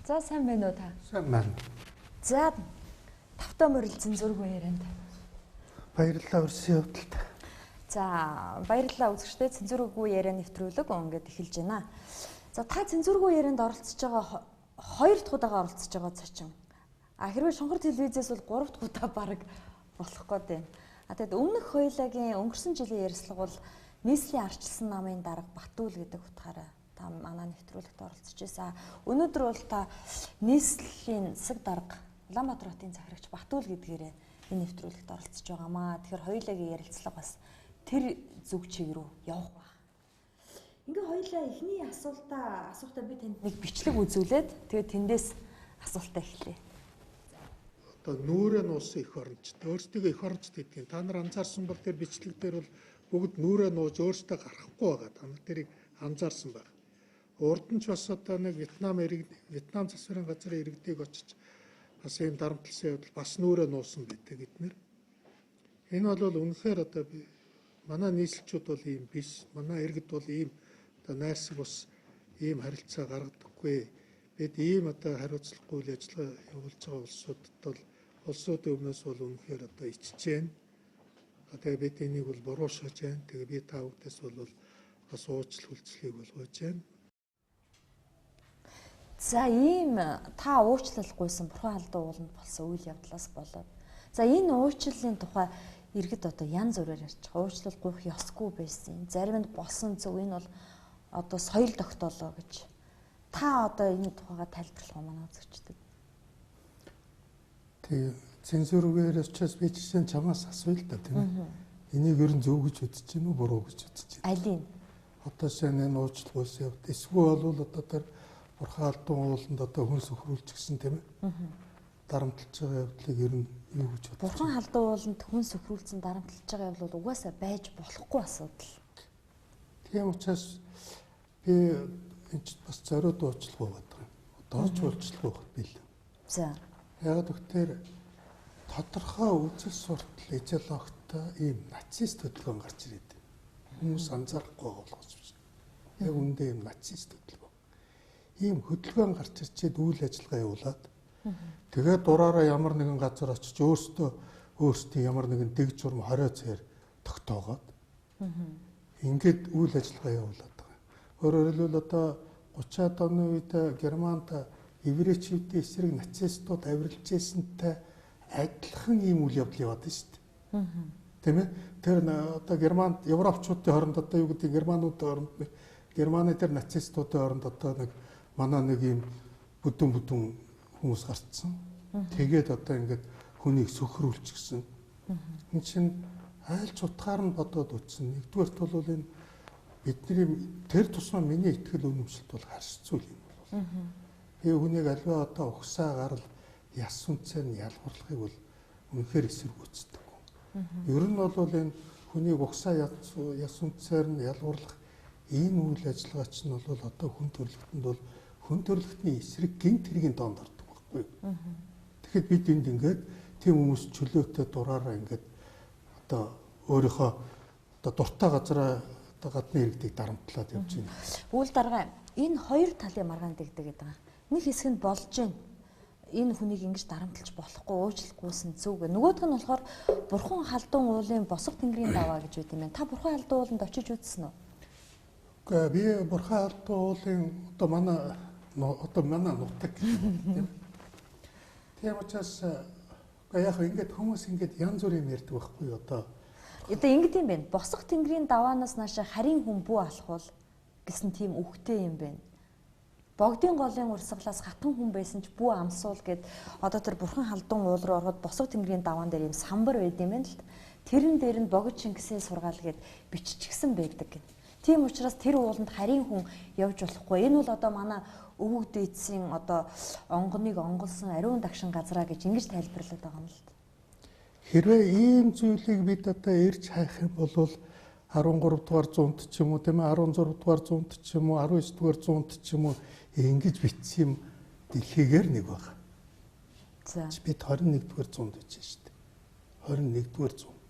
За сайн байна уу та? Сайн байна. За тавтаа морил цензургүй ярианд. Баярлалаа урьсан явдалд. За баярлалаа үзэгчдээ цензургүй яриа нэвтрүүлэг ингээд эхэлж байна. За та цензургүй ярианд оролцож байгаа хоёр дахь удаага оролцож байгаа зочин. А хэрвээ шонхор телевизээс бол гурав дахь удаа баг болох гээд байна. А тэгэд өмнөх хоёулагийн өнгөрсөн жилийн ярилцлага бол нийслэлийн арчилсан намын дарга Батүл гэдэг утгаараа та манай нэвтрүүлэгт оролцож байсан. Өнөөдөр бол та нийслэлийн засаг дарга Улаанбаатар хотын захирагч Батүл гэдгээрээ энэ нэвтрүүлэгт оролцож байгаамаа. Тэгэхээр хоёулагийн ярилцлага бас тэр зүг чиг рүү явах байх. Ингээ хоёулаа эхний асуултаа асуухтаа би танд нэг бичлэг үзүүлээд тэгээд тэндээс асуултаа эхлэе. Одоо нүүрээ нуусан эх орончд, өөрсдийгөө эх орончд гэдгийг та нар анзаарсан бол тэр бичлэг дээр бол бүгд нүүрээ нууж өөрсдөө гарахгүй байгаа. Та нар тэрийг анзаарсан байх. Урд нь ч бас одоо нэг Вьетнам засварын газрын иргэдийг очиж бас ийм дарамтлсан явдал бас нүүрээ нуусан байдаг эднэр. Энэ бол үнэхээр одоо манай нийслэлчүүд бол ийм биш. Манай иргэд бол ийм одоо найрсаг бас ийм харилцаа гаргадаггүй. Бид ийм одоо хариуцлагагүй үйл ажиллагаа явуулж байгаа улсуудад бол улсуудын өмнөөс бол үнэхээр одоо ичж байна. Тэгээ бид энийг бол буруу шааж байна. Тэгээ би та бүхдээс бол бас уучлал хүлцлийг болгож байна. За ийм та уучлал гуйсан Бурхан халдун ууланд болсон үйл явдлаас болоод. За энэ уучлалын тухай иргэд одоо янз бүрээр ярьж байгаа. Уучлал гуйх ёсгүй байсан. Зарим нь болсон зөв энэ бол одоо соёл тогтоолоо гэж. Та одоо энэ тухайга тайлбарлах уу манай үзэгчдэд? Тэг цензургээр учраас би жишээ нь чамаас асууя л да тийм ээ. Энийг ер нь зөв гэж үзэж гин үү, буруу гэж үзэж гин? Алийг? Одоо шинэ энэ уучлал гуйсан явдал. Эсвэл бол одоо тэр Бурхан халдун ууланд одоо хүн сөхрүүлчихсэн тийм ээ. Дарамтлж байгаа явдлыг ер нь юу гэж бодож? Бурхан халдун ууланд хүн сөхрүүлсэн дарамтлж байгаа явдал бол угаасаа байж болохгүй асуудал. Тийм учраас би энэ ч бас зориуд уучлах байгаад байгаа юм. Одоо ч уучлах байх билээ. За. Яг тэгэхээр тодорхой үзэл суртал идеологтой ийм нацист хөдөлгөөн гарч ирээд байна. Хүмүүс анзаарахгүй байгаа болохоос биш. Яг үндэ ийм нацист хөдөлгөөн. Ийм хөдөлгөөн гарч ирчээд үйл ажиллагаа явуулаад тэгээд дураараа ямар нэгэн газар очиж өөрсдөө ямар нэгэн дэг журам хорио цээр тогтоогоод ингээд үйл ажиллагаа явуулаад байгаа. Өөрөөр хэлбэл одоо 30-аад оны үед Германд еврейчүүдийн эсрэг нацистууд авиралж байсантай адилхан ийм үйл явдал яваад байна шүү дээ. Тийм ээ? Тэр одоо Германд европчуудын хооронд одоо юу гэдэг германуудын хооронд Германы тэр нацистуудын хооронд одоо нэг манай нэг ийм бүдүүн хүмүүс гарцсан. Тэгээд одоо ингээд хүнийг сөхрүүлчихсэн. Энэ чинь айлч утгаар нь бодоод үтсэн. Нэгдүгээрт бол энэ бидний тэр тусмаа миний итгэл үнэмшилт бол харьцуул юм бол. Би хүнийг альва одоо угсаа гарал яс үнцээр нь ялгуурлахыг бол үнэхээр эсэргүүцдэг. Ер нь бол энэ хүнийг угсаа яс үнцээр нь ялгуурлах ийм үйл ажиллагаа чинь бол одоо хүн төрөлхтөнд бол хүн төрөлхтний эсрэг гэмт хэргийн доонд ордог байхгүй. Тэгэхэд бид энд ингээд тийм хүмүүс чөлөөтэй дураараа ингээд одоо өөрийнхөө одоо дуртай газараа одоо гадны иргэдийг дарамтлаад явж байна. Үйл дарга энэ хоёр талын маргаан дэгдэг гэдэг байгаа. Нэг хэсэг нь болж байна. Энэ хүнийг ингэж дарамтлж болохгүй, уучлахгүйсэн зүг. Нөгөөх нь болохоор Бурхан халдун уулын босго тэнгэрийн даваа гэж байт юм байна. Та Бурхан халдун ууланд очиж үзсэн үү? Үгүй би Бурхан халдун уулын одоо манай нутаг тийм. Тийм учраас яг ингээд хүмүүс ингээд янз бүрийн ярьдаг байхгүй одоо. Одоо ингэж юм байна. Босго тэнгэрийн даваанаас наашаа харин хүн бүү алхвал гэсэн тийм үгтэй юм байна. Богдын голын урсгалаас хатан хүн байсан ч бүү амсуул гэд одоо тэр Бурхан халдун уул руу ороход босго тэнгэрийн даваан дээр юм самбар байд юм байна л. Тэрэн дээр нь богд Чингисийн сургаал гэд биччихсэн байдаг гэд. Тийм учраас тэр ууланд харин хүн явж болохгүй. Энэ бол одоо манай өвөг дээдсийн одоо онгоныг онгойлсон ариун дагшин газраа гэж ингэж тайлбарлаад байгаа юм л. Хэрвээ ийм зүйлийг бид одоо эрж хайх юм бол 13 дугаар зуунд ч юм уу тийм ээ 16 дугаар зуунд ч юм уу 19 дугаар зуунд ч юм уу ингэж бичсэн юм дэлхийгээр нэг байна. За бид 21 дугаар зуунд байж шүү дээ. 21 дугаар зуунд.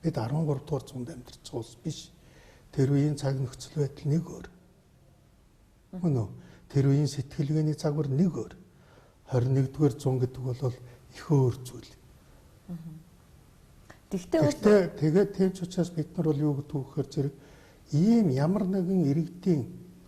Бид 13 дугаар зуунд амьдарч байгаа улс биш. Тэр үеийн цаг нөхцөл байдал нэг өөр. Мөн үү? Тэр үеийн сэтгэлгээний загвар нэг өөр. 21-р зуун гэдэг бол их өөр зүйл. Тэгтээ тэгээд тийм ч учраас бид нар бол юу гэдэг вэ гэхээр зэрэг ийм ямар нэгэн иргэдийн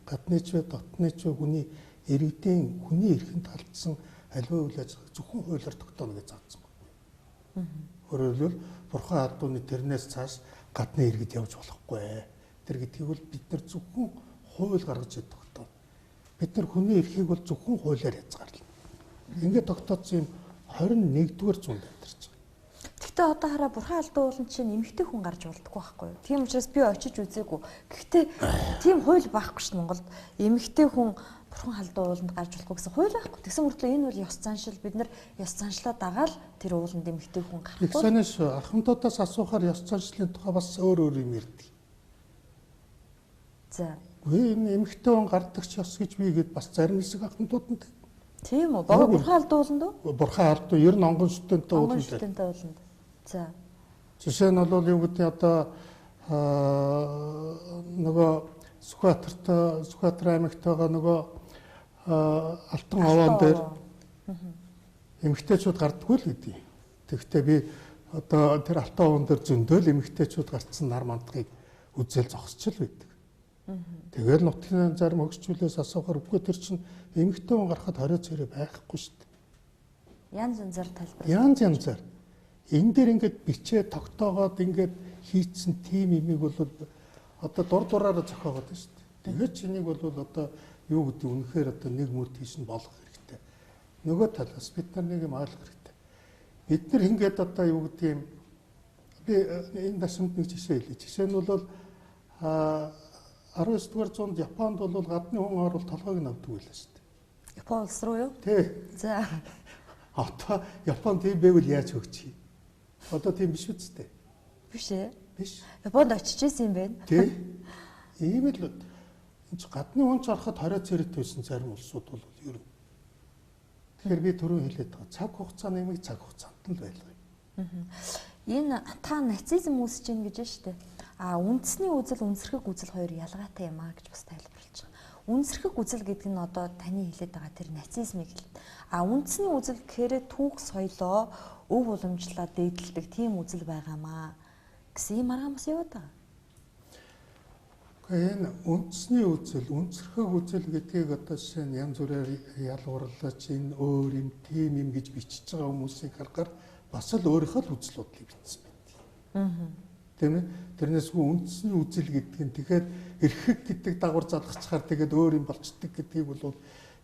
гадны ч бай дотны ч бай хүний иргэдийн хүний эрхэнд алдсан аливаа үйл ажиллагааг зөвхөн хуулиар тогтооно гэж заасан байна. Өөрөөр хэлбэл бурхан албаны тэрнээс цааш гадны иргэд явж болохгүй. Тэр гэдгийг бол бид нар зөвхөн хууль гаргаж тогтооно. Бид нар хүний эрхийг бол зөвхөн хуулиар хязгаарлана. Ингээд тогтооцсон юм 21-р зуунд амьдарч байгаа. Гэхдээ одоо хараа бурхан алдуу ууланд чинь эмэгтэй хүн гарч болдгоо байхгүй юу? Тийм учраас би очиж үзээгүй. Гэхдээ тийм хууль байхгүй шүү Монголд. Эмэгтэй хүн бурхан халдуу ууланд гарч болохгүй гэсэн хууль байхгүй. Тэгсэн мөртлөө энэ бол ёс заншил, бид нар ёс заншлаа дагаал тэр ууланд эмэгтэй хүн гарахгүй. Их сонин шүү. Ахмадуудаас асуухаар ёс заншлын тухай бас өөр өөр юм ярьдаг. За. Үгүй энэ эмэгтэй хүн гардаг ч ёс гэж би гээд бас зарим хэсэг ахмадууд нь. Тийм үү? Бурхан халдуу ууланд уу? Бурхан халдуу ер нь онгон шүтэнтэй ууланд. Онгон шүтэнтэй ууланд. За. Жишээ нь бол юу гэдэг одоо нөгөө Сүхбаатартай Сүхбаатар аймагтайгаа нөгөө Алтан овоон дээр эмэгтэйчүүд гардаггүй л гэдэг. Тэгэхдээ би одоо тэр Алтан овоон дээр зөндөөл эмэгтэйчүүд гарцсан нар мандахыг үзэл зогсч л байдаг. Тэгэл нутгийн зарим хөгжүүлээс асуухаар үгүй тэр чинь эмэгтэй хүн гарахад хорио царай байхгүй шүү дээ. Янз янзаар тайлбар. Янз янзаар. Энэ дээр ингээд бичээ тогтоогоод ингээд хийцэн тим имийг бол одоо дур дураараа зохиогоод байна шүү дээ. Тэгээд ч энийг бол одоо юу гэдэг үнэхээр одоо нэг мөр тийш нь болгох хэрэгтэй. Нөгөө талаас бид нар нэг юм ойлгох хэрэгтэй. Бид нар ингээд одоо юу гэдэг юм би энэ дасамд нэг жишээ хэлье. Жишээ нь бол 19 дугаар зуунд Японд бол гадны хүн орвол толгойг нь авдаг байлаа шүү дээ. Япон улс руу юу? Тий. За. Одоо Япон тийм байвал яаж хөгжих юм? Одоо тийм биш үсттэй. Биш ээ. Биш. Японд очиж исэн юм байна. Тий. Ийм л энэ ч гадны хүн ч ороход хорио цэрэгт байсан зарим улсууд бол ер нь. Тэгэхээр би түрүү хэлээд байгаа. Цаг хугацааны юмыг цаг хугацаанд нь л байлгая. Энэ та нацизм үүсэж гин гэж байна шүү дээ. А үндэсний үзэл, үнсэрхэг үзэл хоёр ялгаатай юм а гэж бас тайлбарлаж байгаа. Үнсэрхэг үзэл гэдэг нь одоо таны хэлээд байгаа тэр нацизмыг хэлээд. А үндэсний үзэл гэхээр түүх соёлоо өв уламжлалаа дээдэлдэг тийм үзэл байгаамаа гэсэн ийм маргаан бас яваад байгаа. Гэхдээ энэ үндэсний үзэл, үнсэрхэг үзэл гэдгийг одоо жишээ нь янз бүрээр ялгуурлаж энэ өөр юм, тийм юм гэж бичиж байгаа хүмүүсийг харахаар бас л өөрийнхөө л үзэл бодлыг бичсэн байт. Тийм ээ. Тэрнээс хүү үндэсний үзэл гэдэг нь тэгэхээр эрхэг гэдэг дагавар залгацгаар тэгээд өөр юм болчдөг гэдгийг бол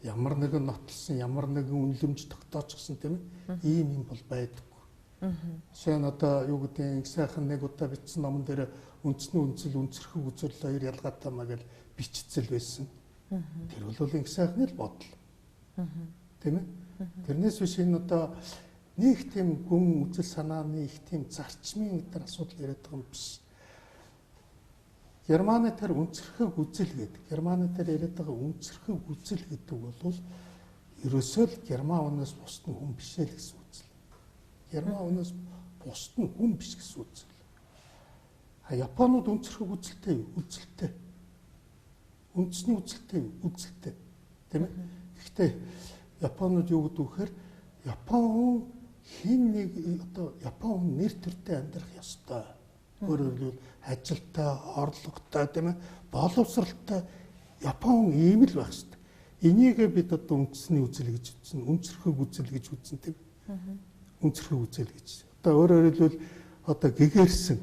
ямар нэгэн нотлсон, ямар нэгэн үнэлэмж тогтоочсон тийм ээ. Ийм юм бол байдаггүй. Жишээ нь одоо юу гэдэг нь сайхан нэг удаа бичсэн номон дээр үндэсний үзэл, үнсэрхэг үзэл хоёр ялгаатай маа гэж бичсэн л байсан. Тэр бол инх сайхны л бодол. Тийм ээ. Тэрнээс биш энэ одоо нэг тийм гүн үзэл санааны их тийм зарчмын гэдэг асуудал яриад байгаа юм биш. Германы тэр үнсэрхэг үзэл гэдэг. Германы тэр яриад байгаа үнсэрхэг үзэл гэдэг бол ерөөсөө л герман хүнээс бусд нь хүн биш л гэсэн үзэл. Герман хүнээс бусд нь хүн биш гэсэн үзэл. А Японууд үнсэрхэг үзэлтэй юу? Үзэлтэй. Үндэсний үзэлтэй юу? Үзэлтэй. Тийм ээ. Гэхдээ Японууд юу гэдэг вэ гэхээр Япон хүн хин нэг одоо Япон хүн нэр төртэй амьдрах ёстой. Өөрөөр хэлбэл ажилтай, орлоготой, тийм ээ, боловсралтай Япон хүн ийм л байх ёстой. Энийг бид одоо үндэсний үзэл гэж үзсэн, үнсэрхэг үзэл гэж үзсэн тийм. Үнсэрхэг үзэл гэж. Одоо өөрөөр хэлбэл одоо гэгэрсэн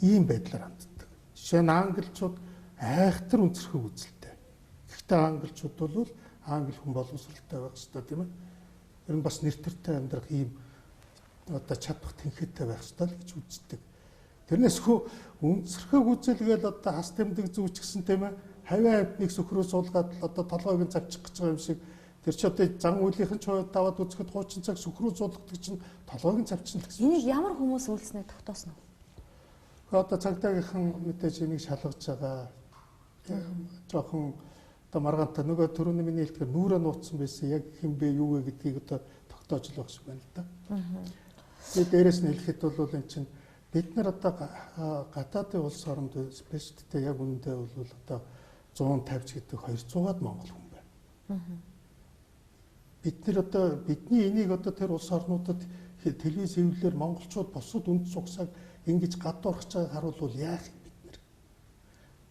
ийм байдлаар ханддаг. Жишээ нь англичууд айхтар үнсэрхэг үзэлтэй. Гэхдээ англичууд бол англи хүн боловсралтай байх ёстой тийм ээ. Ер нь бас нэр төртэй амьдрах ийм одоо чадах тэнхээтэй байх ёстой л гэж үздэг. Тэрнээс хөө үнсэрхэг үзэл гээл одоо хас тэмдэг зүүч гэсэн тийм ээ. Хавийн амтныг сөхрөө суулгаад одоо толгойг нь завчих гэж байгаа юм шиг тэр чи одоо зан үйлийнхэн ч хувьд даваад үзэхэд хуучин цаг сөхрөө суулгадаг чинь толгойг нь завчихна л гэсэн. Энийг ямар хүмүүс үйлснээр тогтоосон уу? Одоо цагдаагийнхан мэдээж энийг шалгаж байгаа. Жохон одоо маргаантай нөгөө түрүүний миний хэлдгээр нүрээ нууцсан байсан яг хэн бэ юу вэ гэдгийг одоо тогтоож л байх шиг байна л да. Тэгээд дээрэс нь хэлэхэд бол эн чинь бид нар одоо гадаадын улс оронд биш гэдэг яг үнэндээ бол одоо 150 гэдэг 200-аад монгол хүн байна. Бид нар одоо бидний энийг одоо тэр улс орнуудад телевиз хэвлэлээр монголчууд бусад үндэс угсааг ингэж гадуурхаж байгааг харуулвал яах юм бид нар?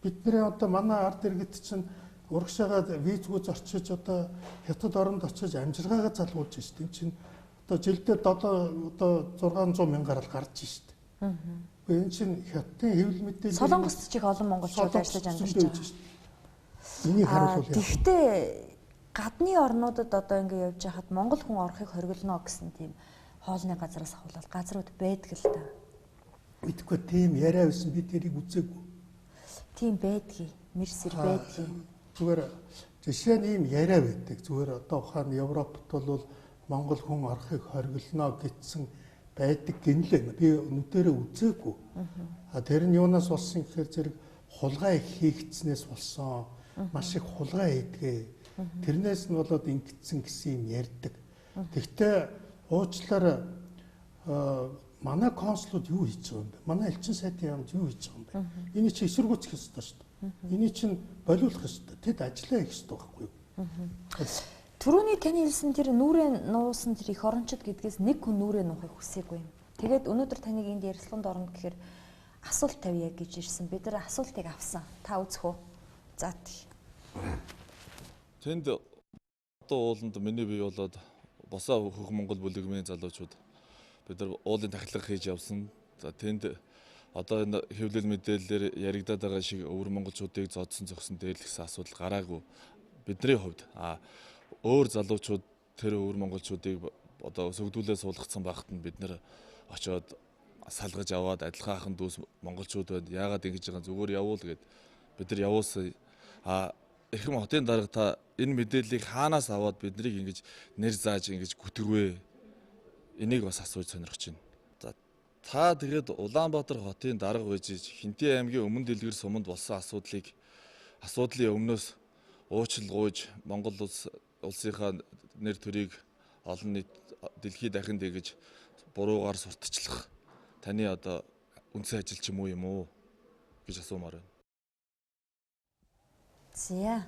Бидний одоо манай ард иргэд чинь урагшаага визгүй зорчиж одоо хятад оронд очиж амжиргаагаа залгуулж шít. Энэ чинь одоо жилдээ 7 одоо 600 мянгаар л гарч шít. Гэхдээ энэ чинь хятадын хэвлэл мэдээлэл Солонгост ч их олон монголчууд ажиллаж амьдарч байгаа. Энийг харуулвал яах? Тэгэхдээ гадны орнуудад одоо ингэ явж байхад монгол хүн орохыг хориглоно гэсэн тийм хоолны газараас ахуулаад газрууд байдаг л та. Мэдгүй тийм яриа байсан, би тэрийг үзээгүй. Тийм байдгийг, мэрсэр байдгийг. Зүгээр жишээ нь ийм яриа байдаг. Зүгээр одоо ухаан Европт бол монгол хүн орохыг хориглоно гэсэн байдаг гинлээ. Би нүдэрээ үзээгүй. А тэр нь юунаас болсон гэхээр зэрэг хулгай хийгдснээс болсон. Маш их хулгай хийдгээ. Тэрнээс нь болоод ингэсэн гэсэн юм ярьдаг. Тэгтээ уучлаарай, манай консулууд юу хийж байгаа юм бэ? Манай элчин сайдын яамд юу хийж байгаа юм бэ? Энийг чи эсэргүүцэх ёстой шүү дээ. Энийг чинь болиулах ёстой. Тэд ажиллаа хийх ёстой байхгүй юу? Түрүүний таны хэлсэн тэр нүрээ нуусан тэр их орончид гэдгээс нэг хүн нүрээ нуухыг хүсээгүй юм. Тэгээд өнөөдөр таныг энд ярилцлаганд орно гэхээр асуулт тавья гэж ирсэн. Бид нар асуултыг авсан. Та үзэх үү? За тий. Тэнд одоо ууланд миний бие болоод босоо хөх Монгол бүлэгмийн залуучууд бид нар уулын тахилга хийж явсан. За тэнд одоо энэ хэвлэл мэдээллээр яригадаад байгаа шиг өвөр монголчуудыг зодсон зогсон дээрлэхсэн асуудал гараагүй бидний хувьд. А өөр залуучууд тэр өвөр монголчуудыг одоо сөгдүүлээ суулгацсан байхад нь бид нар очиод салгаж аваад адилхан ахын дүүс монголчууд байна. Яагаад ингэж байгаа зүгээр явуул гэд бид нар явуулсан. А эрхэм хотын дарга та энэ мэдээллийг хаанаас аваад биднийг ингэж нэр зааж ингэж гүтгэвэ? Энийг бас асууж сонирхож байна. За та тэгээд Улаанбаатар хотын дарга байж Хинтээ аймгийн өмнө дэлгэр суманд болсон асуудлын өмнөөс уучлал гуйж Монгол улсынхаа нэр төрийг олон нийт дэлхийд дахин тэгэж буруугаар сурталчлах таны одоо үндсэн ажил ч юм уу гэж асуумаар байна. За.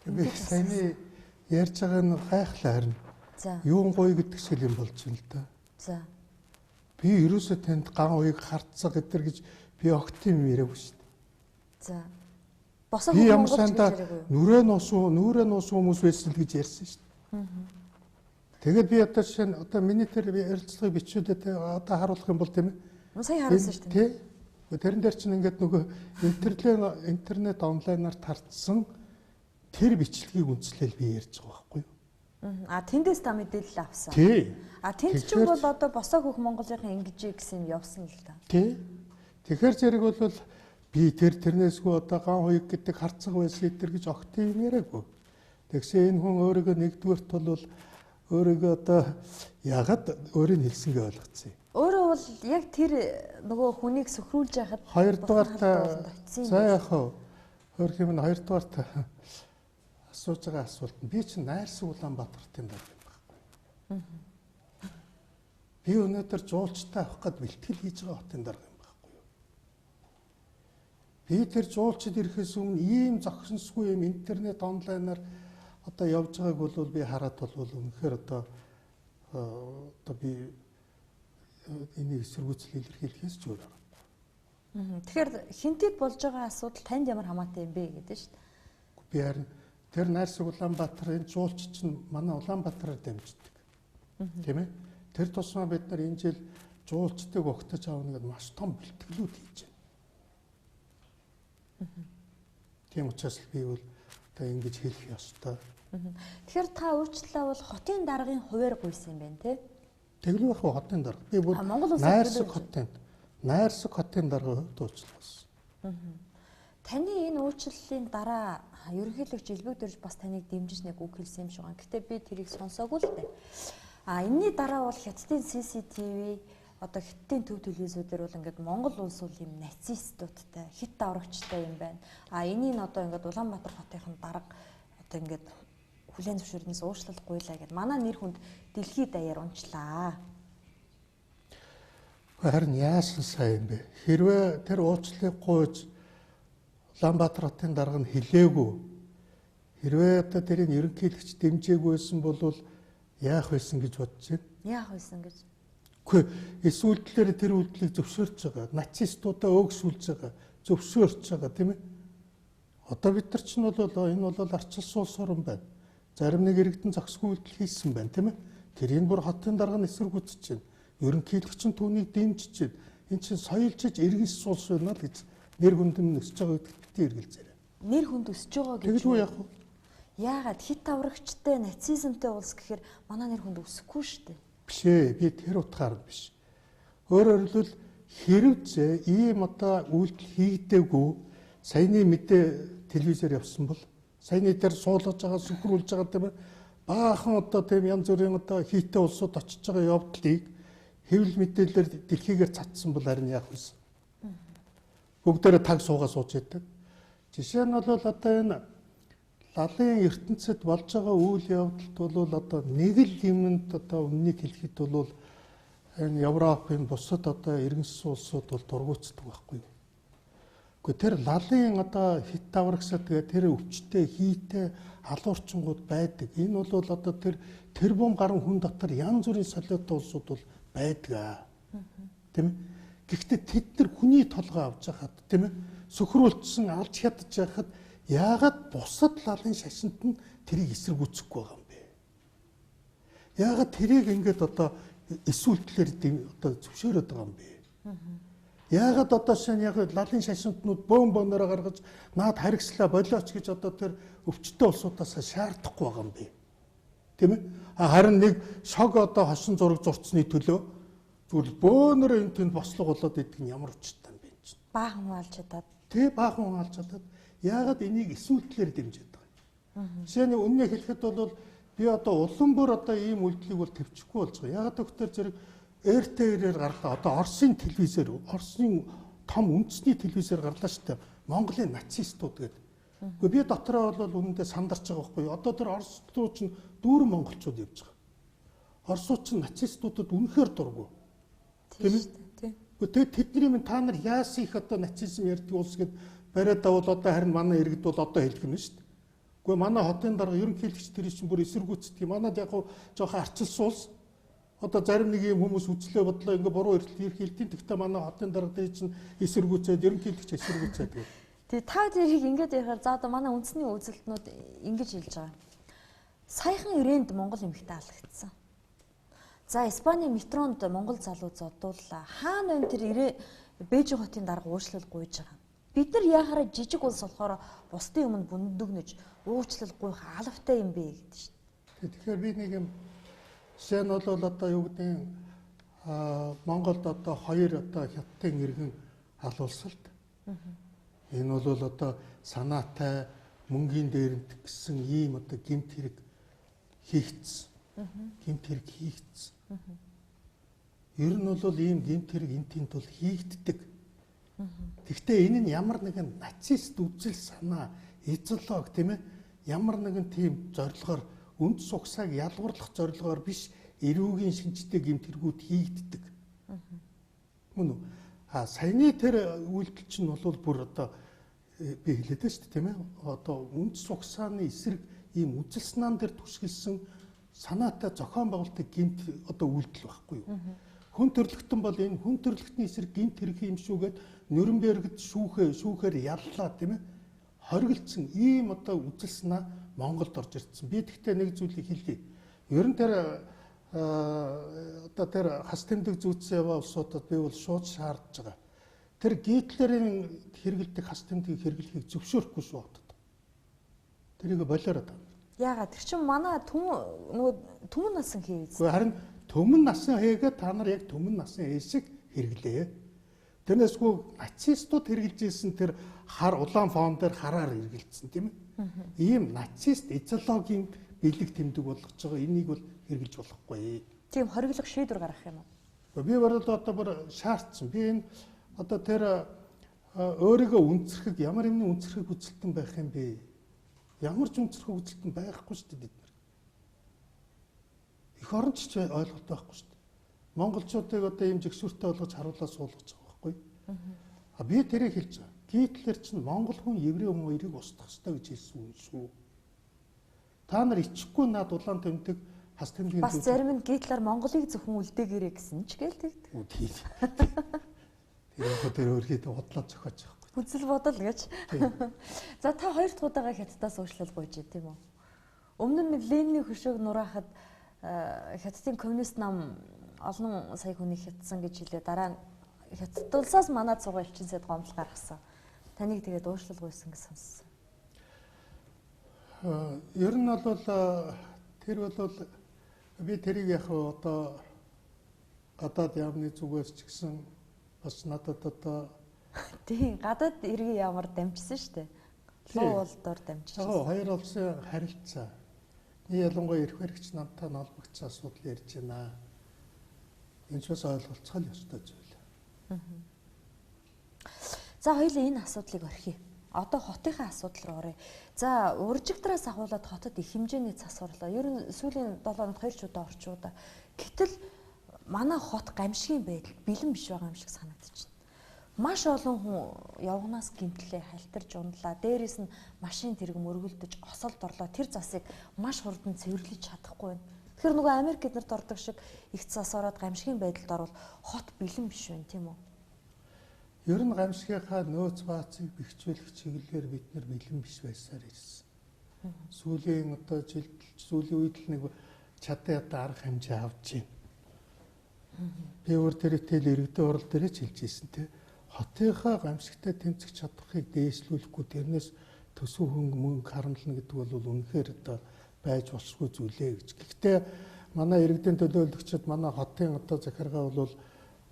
Би саяны ярьж байгаа нь гайхлаа харин. За. Юун гоё гэдэг шиг юм болж байна л да. За. Би ерөөсөө танд ган уяг харцаг гэтэр гэж би огт юм яриаггүй шүү дээ. За. Босоо Би ямар монголч гэж санда яриаггүй юу? нүрээ нуусан хүмүүс байсан л гэж ярьсан шүү дээ. Тэгээд би одоо жишээ нь одоо миний тэр ярилцлагыг бичүүлээд одоо харуулах юм бол тийм ээ. Сая харуулсан шүү дээ. Тий. Тэрэн дээр чинь ингээд нөгөө интернет онлайнаар тарцсан тэр бичлэгийг үндэслэл би ярьж байгаа байхгүй юу? А тэндээс та мэдээлэл авсан. Тий. А тэнд чинь бол одоо босоо хөх монголынхан ингэж гэсэн юм явсан л да. Тий. Тэгэхээр зэрэг бол би тэрнээсгүй одоо ган хуйг гэдэг харцаг байсан тэр гэж огт юм яриаггүй. Тэгсэн энэ хүн өөрийгөө нэгдүгээрт бол өөрийгөө одоо ягаад өөрийг хэлсэнгээ ойлгоцсон юм. Өөрөө бол яг тэр нөгөө хүнийг сөхрүүлж яхад хоёрдугаарт за яах вэ? Хөрх юм нь хоёрдугаарт асууж байгаа асуулт нь би чинь найрсаг Улаанбаатарын дарга юм байхгүй. Би өнөөдөр жуулчтай авах гээд бэлтгэл хийж байгаа хотын дарга юм байхгүй юу? Би тэр жуулчид ирэхээс өмнө ийм зохисонсгүй юм интернет онлайнаар одоо явж байгааг бол би хараад бол үнэхээр одоо би энийг эсэргүүцэл илэрхийлэхээс ч өөр аргагүй. Тэгэхээр хинтэд болж байгаа асуудал танд ямар хамаатай юм бэ гэдэг шүү дээ. Би харин тэр найрсаг Улаанбаатар энэ жуулч чинь манай Улаанбаатараар дамждаг. Тийм ээ? Тэр тусмаа бид нар энэ жил жуулчдыг угтаж авна гэдээ маш том бэлтгэлүүд хийж байна. Тийм учраас би бол одоо ингэж хэлэх ёстой. Тэгэхээр та уучлалаа бол хотын даргын хуваар гуйсан юм байна тий? Тэглүү байх хотын дарга. Би бүр найрсаг хотын даргын хувьд уучлал болсон. Таны энэ уучлалын дараа ерөнхийлөгч Илбэг дөрж бас таныг дэмжиж нэг үг хэлсэн юм шиг байна. Гэтэ би тэрийг сонсоогүй л дээ. А энэний дараа бол Хятадын CCTV одоо Хятадын төв телевизүүдээр бол ингээд Монгол улс бол юм нацистуудтай, хит даврагчтай юм байна. А энийг нь одоо ингээд Улаанбаатар хотынхон дарга одоо ингээд хүлээн зөвшөөрнөөс уучлал гуйлаа гэд манай нэр хүнд дэлхийд даяар унчлаа. Харин яасан сайн юм бэ? Хэрвээ тэр уучлалыг гуйж Улаанбаатар хотын дарга нь хэлээгүй. Хэрвээ одоо тэрийг ерөнхийлөгч дэмжээгүй байсан бол яах байсан гэж бодож байна? Яах байсан гэж? Үгүй эс үйлдэлээр тэр үйлдэлийг зөвшөөрч байгаа. Нацистуудаа өөгсүүлж байгаа, зөвшөөрч байгаа, тийм ээ. Одоо бид нар ч нь бол энэ бол арчилсан улс орн байна. Зарим нэг иргэдэн зохисгүй үйлдэл хийсэн байна, тийм ээ. Тэрийг бүр хотын дарга нь эсэргүүцэж байна. Ерөнхийлөгч нь түүнийг дэмжиж байна. Энэ чинь соёлжиж иргэншсэн улс байна л гэж нэр хүнд нь өсөж байгаа гэдэгт битгий эргэлзээрэй. Нэр хүнд өсөж байгаа гэж. Тэгэлгүй яах вэ? Яагаад хит аврагчтай нацизмтай улс гэхээр манай нэр хүнд өсөхгүй шүү дээ. Биш ээ, би тэр утгаар нь биш. Өөрөөр хэлбэл хэрвээ ийм одоо үйлдэл хийгдээгүй саяны мэдээ телевизээр явсан бол саяны дээр суулгаж байгаа, сөхрүүлж байгаа, тийм ээ, баахан одоо тийм янз бүрийн одоо хийтэй улсууд очиж байгаа явдлыг хэвлэл мэдээлэлээр дэлхийгээр цацсан бол харин яах вэ? Бүгдээрээ таг суугаа сууж яадаг. Жишээ нь бол одоо энэ лалын ертөнцид болж байгаа үйл явдалд бол одоо нэг л юмд одоо үннийг хэлэхэд бол энэ Европын бусад одоо иргэншсэн улсууд бол дургуутдаг байхгүй юу? Гэхдээ тэр лалын одоо хит аврагсад тэгээ тэр өвчтэй хийтэй алуурчингууд байдаг. Энэ бол одоо тэр тэрбум гаруй хүн дотор янз бүрийн солиотой улсууд бол байдаг. Тийм ээ? Гэхдээ тэд нар хүний толгой авч байхад, тийм ээ, сөхрүүлсэн алж хядаж байхад яагаад бусад лалын шашинт нь тэрийг эсэргүүцэхгүй байгаа юм бэ? Яагаад тэрийг ингээд одоо эсүүлтлэр одоо зөвшөөрöd байгаа юм бэ? Яагаад одоо шинэ яг лалын шашинтнууд бөөн бөөнөрөө гаргаж наад харгислаа болооч гэж одоо тэр өвчтөе улсуудаас шаардахгүй байгаа юм бэ? Тийм ээ? Харин нэг шог одоо хошин зураг зурцсны төлөө зүгээр бөөнөрөө энэ тэнд бослого болоод идэх нь ямар учиртай юм бэ чинь? Баахан хүн алж чадаад. Тэ, баахан хүн алж чадаад яагаад энийг эсүүлтлэр дэмжиж байгаа юм? Жишээ нь үннээ хэлэхэд бол би одоо улам бүр одоо ийм үйлдэлийг бол төвчөхгүй болж байгаа. Яагаад гэвэл зэрэг РТР-ээр гарлаа. Одоо Оросын телевизээр, Оросын том үндэсний телевизээр гарлаа шүү дээ. Монголын нацистууд гэдэг. Гэхдээ би дотроо бол үнэндээ сандарч байгаа байхгүй юу? Одоо тэр Орос руу чинь дүүрэн монголчууд явж байгаа. Оросууд чинь нацистуудад үнэхээр дургүй. Тийм ээ? Тийм. Гэхдээ тэдний минь та нар яасан их одоо нацизм ярьдаг улс гэд бариад давал одоо харин манай иргэд бол одоо хэлэх нь шүү дээ. Гэхдээ манай хотын дарга ерөнхийлөгч тэр чинь бүр эсэргүүцдэг. Манад яг хуу жоохон арчилсан улс. Одоо зарим нэг юм хүмүүс үзлээ бодлоо ингээ буруу эрх хэлдэг. Гэхдээ манай хотын дарга тэр чинь эсэргүүцээд ерөнхийлөгч эсэргүүцээд гэх. Тэгээ та тэрийг ингээд ярихаар за одоо манай үндэсний үзэлтнүүд ингэж хэлж байгаа. Саяхан ирээнд Монгол эмэгтэй алагдсан. За Испани метронд Монгол залуу зодууллаа. Хаана вэ тэр ирээ Бээжин хотын дарга уучлал гуйж байгаа. Бид нар яхаараа жижиг улс болохоор бусдын өмнө бүндөгнөж уучлал гуйх алавтай юм бэ гэдэг шин. Тэгэхээр би нэг юм жишээ нь бол одоо юу гэдэг нь Монголд одоо хоёр одоо хятадын иргэн алуулсалт. Энэ бол одоо санаатай мөнгийн дээрэнт гэсэн ийм одоо гэмт хэрэг хийгдсэн. Гэмт хэрэг хийгдсэн. Ер нь бол ийм гэмт хэрэг энэ тэнд бол хийгддэг. Гэхдээ энэ нь ямар нэгэн нацист үзэл санаа, идеологи, тийм ээ, ямар нэгэн тийм зорилгоор үнд сугсааг ялгуурлах зорилгоор биш эрүүгийн шинжтэй гэмт хэрэгүүд хийгддэг. Мөн үү? А саяны тэр үйлдэл чинь бол бүр одоо би хэлээд байна шүү дээ, тийм ээ. Одоо үнд сугсааны эсрэг ийм үзэл санаан дээр түшгэлсэн санаатай зохион байгуулалтын гэмт одоо үйлдэл байхгүй юу? Хүн төрлөختөн бол энэ хүн төрлөختний эсрэг гэмт хэрэг юм шүүгээд Нюрнбергт шүүхээр яллаа, тийм ээ. Хоригдсан ийм одоо үзэл санаа Монголд орж ирсэн. Би тэгтээ нэг зүйлийг хэлье. Ер нь тэр одоо тэр хас тэмдэг зүүцсэн яваа улсуудад би бол шууд шаардж байгаа. Тэр Гитлерийн хэрэгэлдэг хас тэмдгийг хэрэглэхийг зөвшөөрөхгүй шүү хотод. Тэрийг болоорой та. Яагаад тэр чинь манай түмэн нөгөө түмэн насан хээ. Гэхдээ харин түмэн насан хээгээ та нар яг түмэн насан хээ шиг хэрэглээ. Тэрнээсгүй нацистууд хэрэгжилж исэн тэр хар улаан фон дээр хараар хэрэгэлсэн, тийм ээ. Ийм нацист идеологийн бэлэг тэмдэг болгож байгаа энийг бол хэрэгжилж болохгүй. Тийм хориглох шийдвэр гаргах юм уу? Би бол одоо бүр шаардсан. Би энэ одоо тэр өөрийгөө үнцэрхэг ямар юмны үнцэрхэг үзэлтэн байх юм бэ? Ямар ч үнцэрхэг үзэлтэн байхгүй шүү дээ бид нар. Эх орон ч ойлголт байхгүй шүү дээ. Монголчуудыг одоо ийм жигсүүртэй болгож харуулаад суулгаж байгаа байхгүй. А би тэрийг хэлж байгаа. Гитлер чинь монгол хүн, еврей хүн хоёрыг устгах ёстой гэж хэлсэн юм шүү. Та нар ичихгүй над улаан тэмдэг хас тэмдгийн бас зарим нь Гитлер Монголыг зөвхөн үлдээгээрэй гэсэн ч гээл тэгдэг. Тийм. Тэр яг тэр өөрхийдөө худлаа зохиож байгаа байхгүй. Үзэл бодол гэж. За та хоёр дахь удаага Хятадаас уучлал гуйж тийм үү? Өмнө нь Ленины хөшөөг нураахад Хятадын коммунист нам олон сая хүнийг хятсан гэж хэлээ. Дараа нь Хятад улсаас манад суугаа элчин сайд гомдол гаргасан. Таныг тэгээд уучлал гуйсан гэж сонссон. Ер нь бол тэр бол би тэрийг яг одоо гадаад яамны зүгээс ч гэсэн бас надад одоо тийм гадаад иргэн яамар дамжсан шүү дээ. Луу улдоор дамжчихсан. Яг хоёр улсын харилцаа. Нэг ялангуяа эрх баригч намтай холбогдсон асуудал ярьж байна. Энэ ч бас ойлголцох л ёстой зүйл. За хоёулаа энэ асуудлыг орхиё. Одоо хотынхаа асуудал руу оръё. За уржигдраас ахуулаад хотод их хэмжээний цас орлоо. Ер нь сүүлийн 7 хоногт 2 ч удаа орчуудаа. Гэтэл манай хот гамшигын байдал бэлэн биш байгаа юм шиг санагдчихна. Маш олон хүн явганаас гимтлээ, халтарж ундлаа. Дээрээс нь машин тэрэг мөргөлдөж осолд орлоо. Тэр засыг маш хурдан цэвэрлэж чадахгүй байна. Тэгэхээр нөгөө Америк эднэрт ордог шиг их цас ороод гамшигын байдалд орвол хот бэлэн биш байна, тийм үү? Ер нь гамшигынхаа нөөц баацыг бэхжүүлэх чиглэлээр бид нар бэлэн биш байсаар ирсэн. Сүүлийн одоо жилд сүүлийн үед л нэг чадан одоо арга хэмжээ авч байна. Би өөр тэр тэл иргэдийн хурал дээр ч хэлж ирсэн те. Хотынхаа гамшигтай тэмцэх чадхыг дээшлүүлэхгүй тэрнээс төсөв хөнгө мөнгө харамлна гэдэг бол үнэхээр одоо байж болшгүй зүйлээ гэж. Гэхдээ манай иргэдийн төлөөлөгчид манай хотын одоо захиргаа бол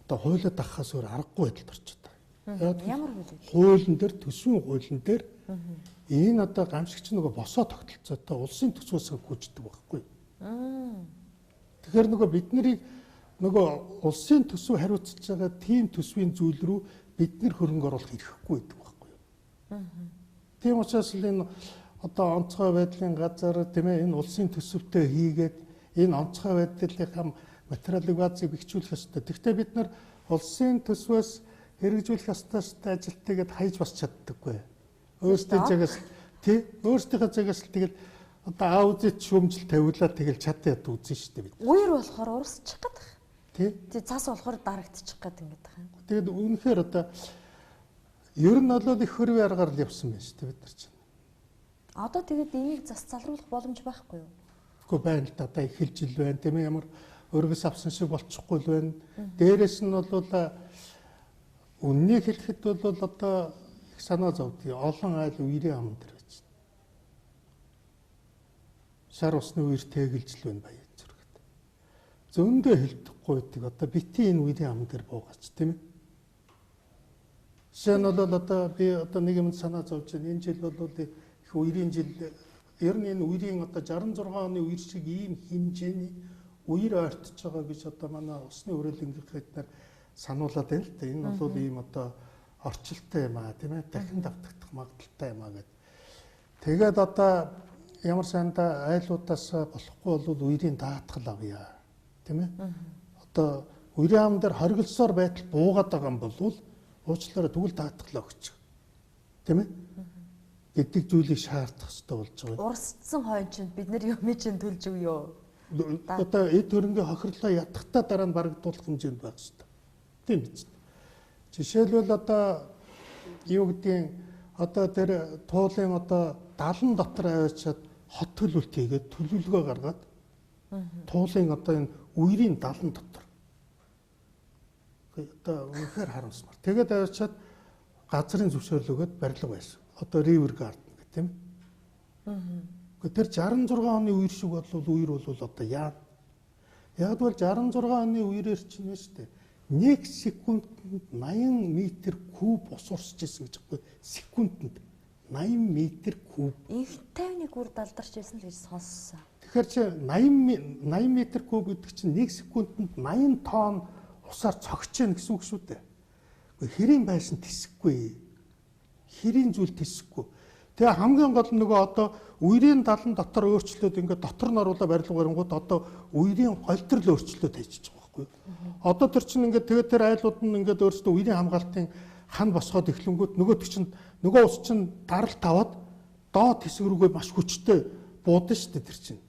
одоо хуулиа дагахаас өөр аргагүй байдалд орчиход байгаа. Ямар хууль вэ? Хуулийн дээр төсвийн хуулийн дээр энэ одоо гамшигч нөгөө босоо тогтолцоотой улсын төсвөөс хөгждөг байхгүй. Тэгэхээр нөгөө бид нарыг нөгөө улсын төсөв хариуцж байгаа тийм төсвийн зүйл рүү бид нар хөрөнгө оруулах эрхгүй байдаг байхгүй юу? Тийм учраас л энэ одоо онцгой байдлын газар тийм ээ энэ улсын төсөвтэй хийгээд энэ онцгой байдлынхаа материалын баазыг бэхжүүлэх ёстой. Гэхдээ бид нар улсын төсвөөс хэрэгжүүлэх ёстой ажилтайгээд хайж бас чаддаггүй. Өөрсдийн цагаас тий өөрсдийнхээ цагаас л тэгэл одоо аудит шүүмжил тавиулаад тэгэл чадан яд үзэн шүү дээ бид. Үер болохоор урсчих гээд байх. Тий. Тий цас болохоор дарагдчих гээд ингээд байх юм. Тэгээд үнэхээр одоо ер нь бол их хөрвийн аргаар л явсан байна шүү дээ бид нар чинь. Одоо тэгээд энийг зас залруулах боломж байхгүй юу? Үгүй байна л да. Одоо эхэлж ил байна тийм ээ ямар өргөс авсан шиг болчихгүй л байна. Дээрээс нь бол үннийг хэлэхэд бол одоо их санаа зовдөг. Олон айл үерийн ам дээр байж байна. Шар усны үер тэгэлж л байна баян зүрхэд. Зөндөө хэлдэхгүй байдаг. Одоо бити энэ үерийн ам дээр буугач тийм ээ. Жишээ нь бол одоо би одоо нэг юм санаа зовж байна. Энэ жил бол их үерийн жил ер нь энэ үерийн одоо 66 оны үер шиг ийм хэмжээний үер ойртож байгаа гэж одоо манай усны хүрээлэнгийнх эднэр сануулад байна л да. Энэ бол ийм одоо орчилтой юм аа тийм ээ. Дахин давтагдах магадлалтай юм аа гэд. Тэгээд одоо ямар санда айлуудаас болохгүй бол үерийн даатгал авъя. Тийм ээ. Одоо үерийн ам дээр хоригдсоор байтал буугаад байгаа юм бол уучлаарай тэгвэл даатгалаа өгчих. Тийм ээ. Гэдэг зүйлийг шаардах хэрэгтэй болж байгаа. Урсцсан хойно чинь бид нар юм чинь төлж өгөө. Одоо эд хөрөнгөний хохирлоо ятгахтаа дараа нь барагдуулах хэмжээнд байх хэрэгтэй. Тийм биз. Жишээлбэл одоо юу гэдгийг одоо тэр туулын одоо 70 дотор аваачаад хот төлөвлөлт хийгээд төлөвлөгөө гаргаад туулын одоо энэ үерийн 70 дотор одоо үнэхээр харамсмар. Тэгээд аваачаад газрын зөвшөөрөл өгөөд барилга байсан. Одоо River Garden гэх тийм. Гэхдээ тэр 66 оны үер шиг бол үер бол одоо яа. Яг бол 66 оны үерээр чинь шүү дээ. 1 секундэд 80 метр куб ус урсж исэн гэж байхгүй. Секундэд 80 метр куб. Инх тайвны гүр далдарч байсан л гэж сонссон. Тэгэхээр чи 80 метр куб гэдэг чинь 1 секундэд 80 тонн усаар цогч яах гэсэн үг шүү дээ. Гэхдээ хэрийн байшин тэсэхгүй. Хэрийн зүйл тэсэхгүй. Тэгээ хамгийн гол нь нөгөө одоо үерийн далан дотор өөрчлөөд ингээд дотор нь оруулаа барилга барингууд одоо үерийн голдрол өөрчлөөд хийчихэж байгаа байхгүй. Одоо тэр чинь ингээд тэгээд тэр айлууд нь ингээд өөрсдөө үерийн хамгаалтын хан босгоод эхлэнгүүт нөгөөд чинь нөгөө ус чинь даралт аваад доод хэсэг рүүгээ маш хүчтэй буудан шүү дээ тэр чинь.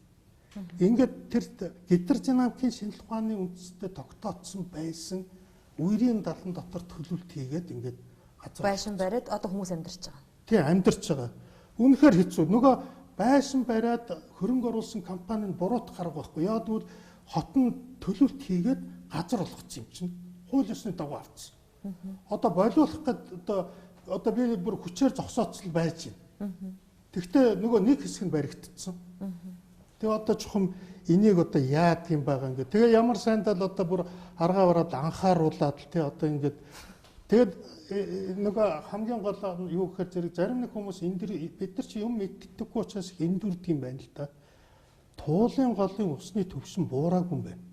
Ингээд тэр гидродинамикийн шинжлэх ухааны үндсэд тогтооцсон байсан үерийн далан дотор төлөвлөлт хийгээд ингээд газар байшин бариад одоо хүмүүс амьдарч байгаа. Тийм, амьдарч байгаа. Үнэхээр хэцүү. Нөгөө байшин бариад хөрөнгө оруулсан компани нь буруутах арга байхгүй. Яг тэгвэл хот нь төлөвлөлт хийгээд газар олгоцсон юм чинь. Хууль ёсны дагуу авцсан. Одоо болиулах гээд одоо би бүр хүчээр зогсооцол байж байна. Тэгвэл нөгөө нэг хэсэг нь баригдсан. Тэгээ одоо чухам энийг одоо яадаг юм байгаа ингээд. Тэгээ ямар сайндаа л одоо бүр аргаа бараад анхааруулад л тий одоо ингээд. Тэгээд нөгөө хамгийн гол юу гэхээр зэрэг зарим нэг хүмүүс энэ дэр бид нар чи юм мэддэггүй учраас эндүрдэг юм байна л да. Туулын голын усны төвшин буураагүй юм байна.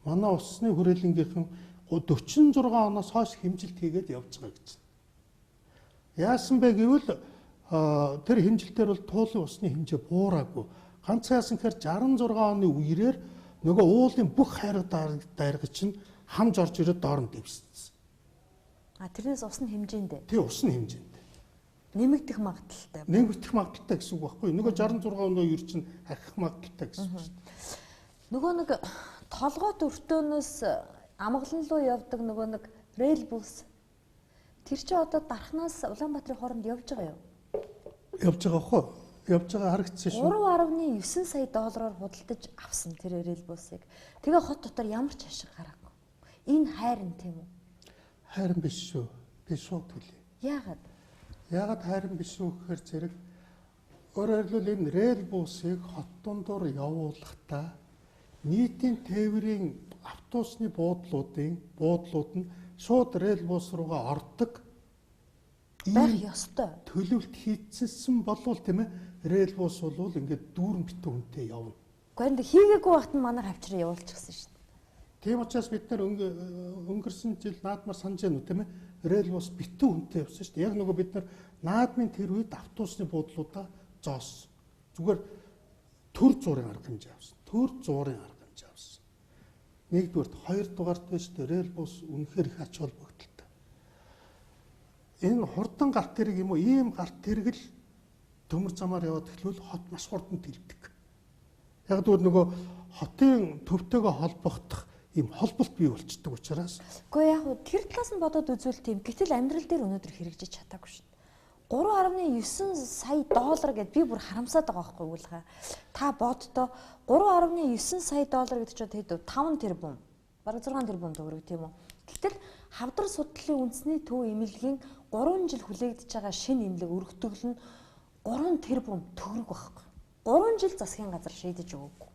Манай усны хүрээлэнгийнхэн 46 оноос хойш хэмжилт хийгээд явж байгаа гэж. Яасан бэ гэвэл тэр хэмжилтээр бол туулын усны хэмжээ буураагүй. Ганц яасан гэхээр 66 оны үерээр нөгөө уулын бүх хайрга дайрга чинь хамж орж ирээд доор нь дэвссэн. А тэрнээс ус нь хэмжээндээ. Тий, ус нь хэмжээндээ. Нэмэгдэх магадлалтай. Нэмэгдэх магадлалтай гэсэн үг байхгүй юу? Нөгөө 66 оны үер чинь ахих магадлалтай гэсэн үг шүү дээ. Нөгөө нэг толгойт өртөөнөөс амгалан руу явдаг нөгөө нэг рейл бус тэр чинь одоо Дархнаас Улаанбаатарын хооронд явж байгаа юу? Явж байгаа хөө. Явж байгаа харагдсан шүү. 3.9 сая доллараар худалдаж авсан тэр рейл бусыг. Тэгээ хот дотор ямар ч ашиг гараагүй. Энэ хайрын тийм үү? Хайрын биш шүү. Би шууд хэлье. Яагаад? Яагаад хайрын биш үү гэхээр зэрэг өөрөөр хэлбэл энэ рейл бусыг хот дундуур явуулахдаа нийтийн тээврийн автобусны буудлууд нь шууд рейл бус руугаа ордог байх ёстой. Төлөвлөлт хийцсэн болвол тийм ээ рейл бус бол ингээд дүүрэн битүү хүнтэй явна. Гэхдээ хийгээгүй багт нь манай хавчраа явуулчихсан шүү дээ. Тийм учраас бид нар өнгөрсөн жил наадмаар санаж байна уу тийм ээ рейл бус битүү хүнтэй явсан шүү дээ. Яг нөгөө бид нар наадмын тэр үед автобусны буудлуудаа зоос. Зүгээр төр зуурын арга хэмжээ авсан. Төр зуурын арга хэмжээ авсан. Нэгдүгээрт, хоёрдугаарт биш үү рейл бус үнэхээр их ач холбогдолтой. Энэ хурдан галт тэрэг юм уу? Ийм галт тэрэг л төмөр замаар яваад эхлвэл хот маш хурдан тэлдэг. Яг тэгвэл нөгөө хотын төвтэйгөө холбогдох ийм холболт бий болчдөг учраас. Гэхдээ яг тэр талаас нь бодоод үзвэл тийм. Гэтэл амьдрал дээр өнөөдөр хэрэгжиж чадаагүй шүү дээ. 3.9 сая доллар гэд би бүр харамсаад байгаа байхгүй юу л. Та боддоо 3.9 сая доллар гэдэг чинь хэд вэ? 5 тэрбум. Бараг 6 тэрбум төгрөг тийм үү? Гэтэл хавдар судлалын үндэсний төв эмнэлгийн 3 жил хүлээгдэж байгаа шинэ эмнэлэг өргөтгөл нь 3 тэрбум төгрөг байхгүй. 3 жил засгийн газар шийдэж өгөөгүй.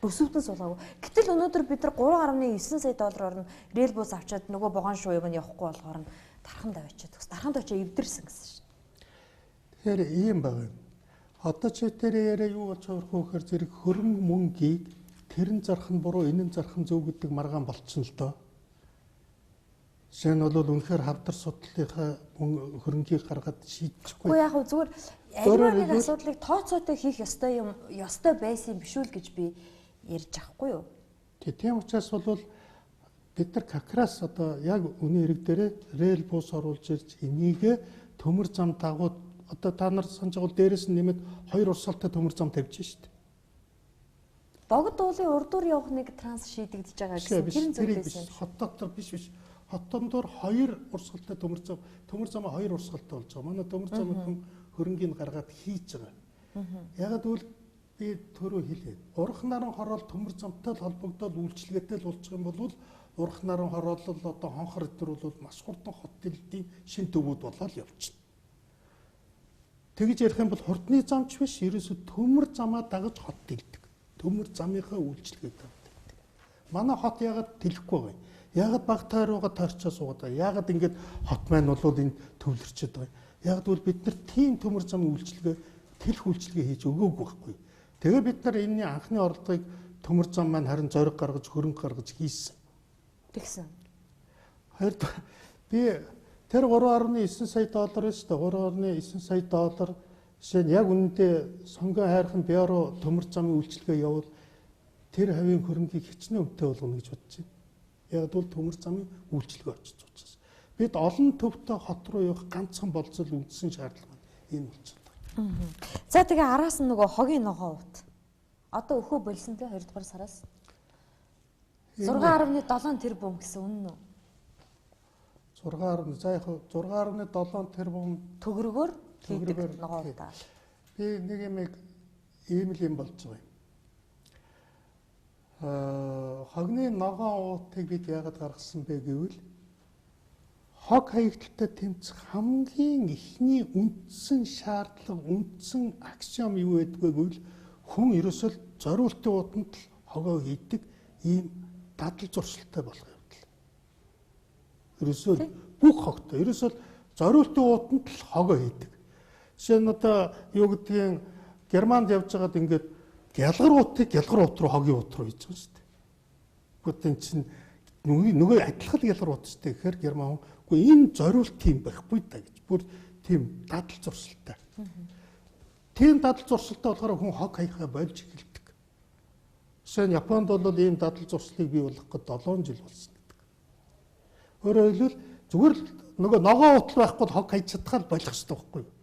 Өсөвдөн суулгаагүй. Гэтэл өнөөдөр бид нар 3.9 сая доллараар нь рейл бус авчиад нөгөө вогон шуу юм нь явахгүй болохоор нь дархан давчаад төгс. Дархан тавчаа эвдэрсэн гэсэн шин. Тэгэхээр ийм байна. Одоо чи тэр яриа юу болж байгаа вэ гэхээр зэрэг хөрөнгө мөнгийг тэрэн зарах нь буруу, энэ нь зарах нь зөв гэдэг маргаан болчихно л доо. Жишээ нь бол үнэхээр хавдар судлалынхаа хөрөнгийг гаргаад шийдчихгүй. Үгүй яг зүгээр аливаа нэг асуудлыг тооцоотой хийх ёстой юм, ёстой байсан юм биш үү л гэж би ярьж байхгүй юу? Тийм учраас бол бид нар какраас одоо яг үнэ хэрэг дээрээ рейл бус оруулж ирж энийгээ төмөр зам дагуу одоо та нар санаж байгаа бол дээрээс нь нэмээд хоёр урсгалтай төмөр зам тавьж шít. Богд уулын урдуур явах нэг транс шийдэгдэж байгаа гэсэн тэр зүйл байсан. Хот дотор биш. Хот дондор хоёр урсгалтай төмөр зам, төмөр замаа хоёр урсгалтай болж байгаа. Манай төмөр замын хөрөнгийг гаргаад хийж байгаа. Ягаад гэвэл би түрүү хэлээ. Урах наран хороол төмөр замтай л холбогдоод үйлчилгээтэй л болчих юм бол урах наран хороолол одоо хонхор өдр бол маш хурдан хот дэлдийн шин төвүүд болоод явчихна. Тэгж ярих юм бол хурдны замч биш, ерөөсө төмөр замаа дагаж хот дэлдэг. Төмөр замынхаа үйлчилгээг тавьдаг. Манай хот ягаад тэлэхгүй байгаа юм? Ягаад баг тойрууга тойрчоо суугаад байгаа? Ягаад ингэж хот маань бол энэ төвлөрчөөд байгаа юм? Ягаад гэвэл бид нар тийм төмөр замын үйлчилгээ, тэлэх үйлчилгээ хийж өгөөгүй байхгүй. Тэгээ бид нар энэний анхны оролдлогыг төмөр зам маань харин зориг гаргаж, хөрөнгө гаргаж хийсэн. Тэгсэн. Хоёр би тэр 3.9 сая доллар шүү дээ. 3.9 сая доллар жишээ нь яг үнэндээ сонгон хайрхан биоро төмөр замын үйлчилгээ явуул тэр хавийн хөрөнгийг хичнээн өвтэй болгоно гэж бодож байна. Яг бол төмөр замын үйлчилгээ очиж учраас. Бид олон төвтэй хот руу явах ганцхан болцол үндсэн шаардлага маань энэ болчихлоо. За тэгээ араас нь нөгөө хогийн ногоон уут. Одоо өхөө болсон те 2 дугаар сараас 6.7 тэрбум гэсэн үнэн үү? 6. За яг 6.7 тэрбум төгрөгөөр хийдэг ногоон уутаа. Би нэг юм ийм л юм болж байгаа юм. Хогны ногоон уутыг бид яагаад гаргасан бэ гэвэл хог хаягдaltaй тэмцэх хамгийн эхний үндсэн шаардлага, үндсэн аксиом юу гэдэг вэ гэвэл хүн ерөөсөө зориултын уутанд л хогоо хийдэг ийм дадал зуршилтай болох явдал. Ерөөсөө бүх хогтой, ерөөсөө зориултын уутанд л хогоо хийдэг. Жишээ нь одоо юу гэдгийг Германд явж байгаад ингээд гялгар уутыг гялгар уут руу хогийн уут руу хийж байгаа шүү дээ. Гэхдээ эн чинь нөгөө адилхан гялгар уут шүү дээ гэхээр герман хүн үгүй энэ зориулт тийм байхгүй да гэж бүр тийм дадал зуршилтай. Тийм дадал зуршилтай болохоор хүн хог хаяхаа болж эхэлдэг. Жишээ нь Японд бол ийм дадал зуршлыг бий болгох гээд 7 жил болсон гэдэг. Өөрөөр хэлбэл зүгээр л нөгөө ногоон утал байхгүй хог хаяж чадхаа л болох хэрэгтэй байхгүй юу?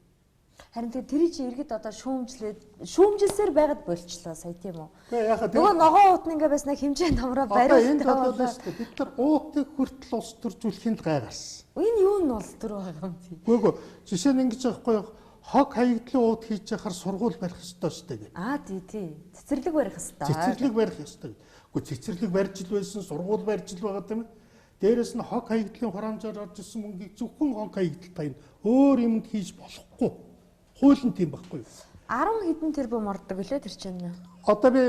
Харин тэгээ тэр чинь иргэд одоо шүүмжилсээр байгаад болчлоо сая тийм үү? Нөгөө ногоон уут нь ингээ байснаа хэмжээ номроо бариултай. Одоо энд болоо шүү дээ. Бид нар уутыг хүртэл улс төржүүлэхийн л гай гарсан. Энэ юу нь улс төр байгаа юм бэ? Үгүй ээ. Жишээ нь ингэж байхгүй юу? Хог хаягдлын уут хийж яхаар сургууль барих ёстой шүү дээ гэх. Аа тий тий. Цэцэрлэг барих ёстой. Цэцэрлэг барих ёстой. Үгүй цэцэрлэг барьж л байсан, сургууль барьж л байгаа тийм ээ. Дээрээс нь хог хаягдлын хураамжаар орж ирсэн мөнгийг зөвхөн хог хаягдал тань өөр юмд хийж болохгүй. Хууль нь тийм байхгүй юу? 10 хэдэн тэрбум ордог лээ тэр чинь. Одоо би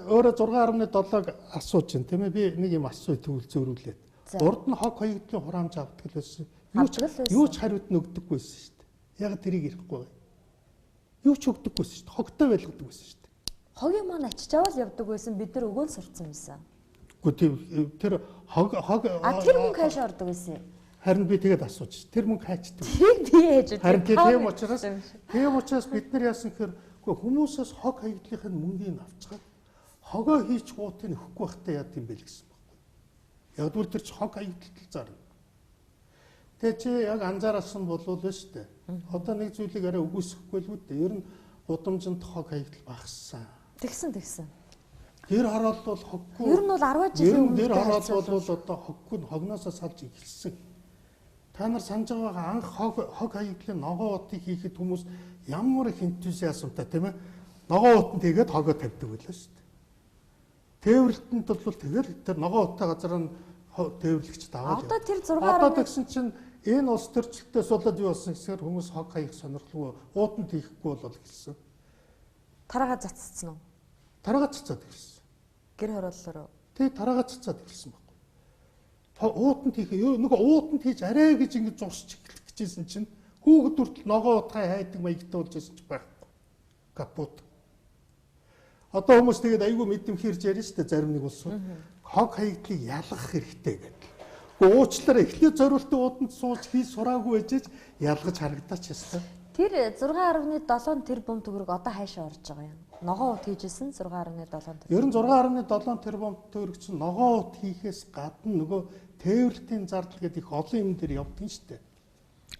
өөрөө 6.7-ыг асууж байна тийм ээ. Би нэг юм асууя тэгвэл зөөрүүлээд. Урд нь хог хаягдлын хураамж авдаг л байсан. Юу ч хариуд нь өгдөггүй байсан шүү дээ. Яг тэрийг ярихгүй байгаа. Юу ч өгдөггүй байсан шүү дээ. Хогтой байлгадаг байсан шүү дээ. Хогийн маань ачиж авал явдаг байсан. Бид нар өгөөл сурцсан байсан. Үгүй тэр хог тэр мөнгө хайшаа ордог байсан юм. Харин би тэгээд асууж. Тэр мөнгө хайчдаг. Тэрийг би яаж вэ? Харин тийм учраас бид нар яасан гэхээр үгүй хүмүүсээс хог хаягдлынх нь мөнгийг авчгаад хогоо хийч уутыг өгөхгүй байхдаа яад юм бэ л гэсэн байхгүй. Яг л тэр чи хог хаягдaltaл зарна. Тэгээ чи яг анзаараасан болвол шүү дээ. Одоо нэг зүйлийг арай үгүйсэхгүй л үү дээ. Ер нь гудамжинд хог хаягдал багассан. Тэгсэн. Гэр хороол бол хоггүй. Ер нь бол 10 жилийн өмнө гэр хороол бол одоо хоггүй хогноосоо салж эхэлсэн. Та нар санаж байгаа анх хог хаягдлын ногоон уутыг хийхэд хүмүүс ямар их энтузиазмтай тийм ээ. Ногоон уутанд хийгээд хогоо тавьдаг байлаа шүү дээ. Тээвэрлэлтэнд бол тэгэл тэр ногоон ууттай газар нь тээвэрлэгч даваад. Одоо тэр 6 Одоо тэгсэн чинь энэ улс төрчлөлтөөс болоод юу болсон гэсээр хүмүүс хог хаях сонирхолгүй уутанд хийхгүй болол эхэлсэн. Тараагаа цацсан уу? Тараагаа цацаад эхэлсэн. Гэр хорооллоор. Тий, тараагаа цацаад эхэлсэн баг. Уутанд хийх нөгөө уутанд хийж арай гэж ингэж зурсч эхлэх гэжсэн чинь хүүхэд хүртэл ногоо уутгаа хайдаг маягтай болж байсан ч байхгүй. Капут. Одоо хүмүүс тэгээд айгүй мэдрэмхийрж ярина шүү дээ зарим нэг улсууд. Хог хаягдлыг ялгах хэрэгтэй гэдэг. Гэхдээ уучлаарай эхлээд зориултын уутанд сууж хийж сураагүй байжээж ялгаж харагдаач ястай. Тэр 6.7 тэрбум төгрөг одоо хайшаа орж байгаа юм. Ногоон уут хийжсэн 6.7 тэрбум. Ер нь 6.7 тэрбум төгрөг чинь ногоон уут хийхээс гадна нөгөө тээвэрлэлтийн зардал гэдэг их олон юм дээр явдаг нь шүү дээ.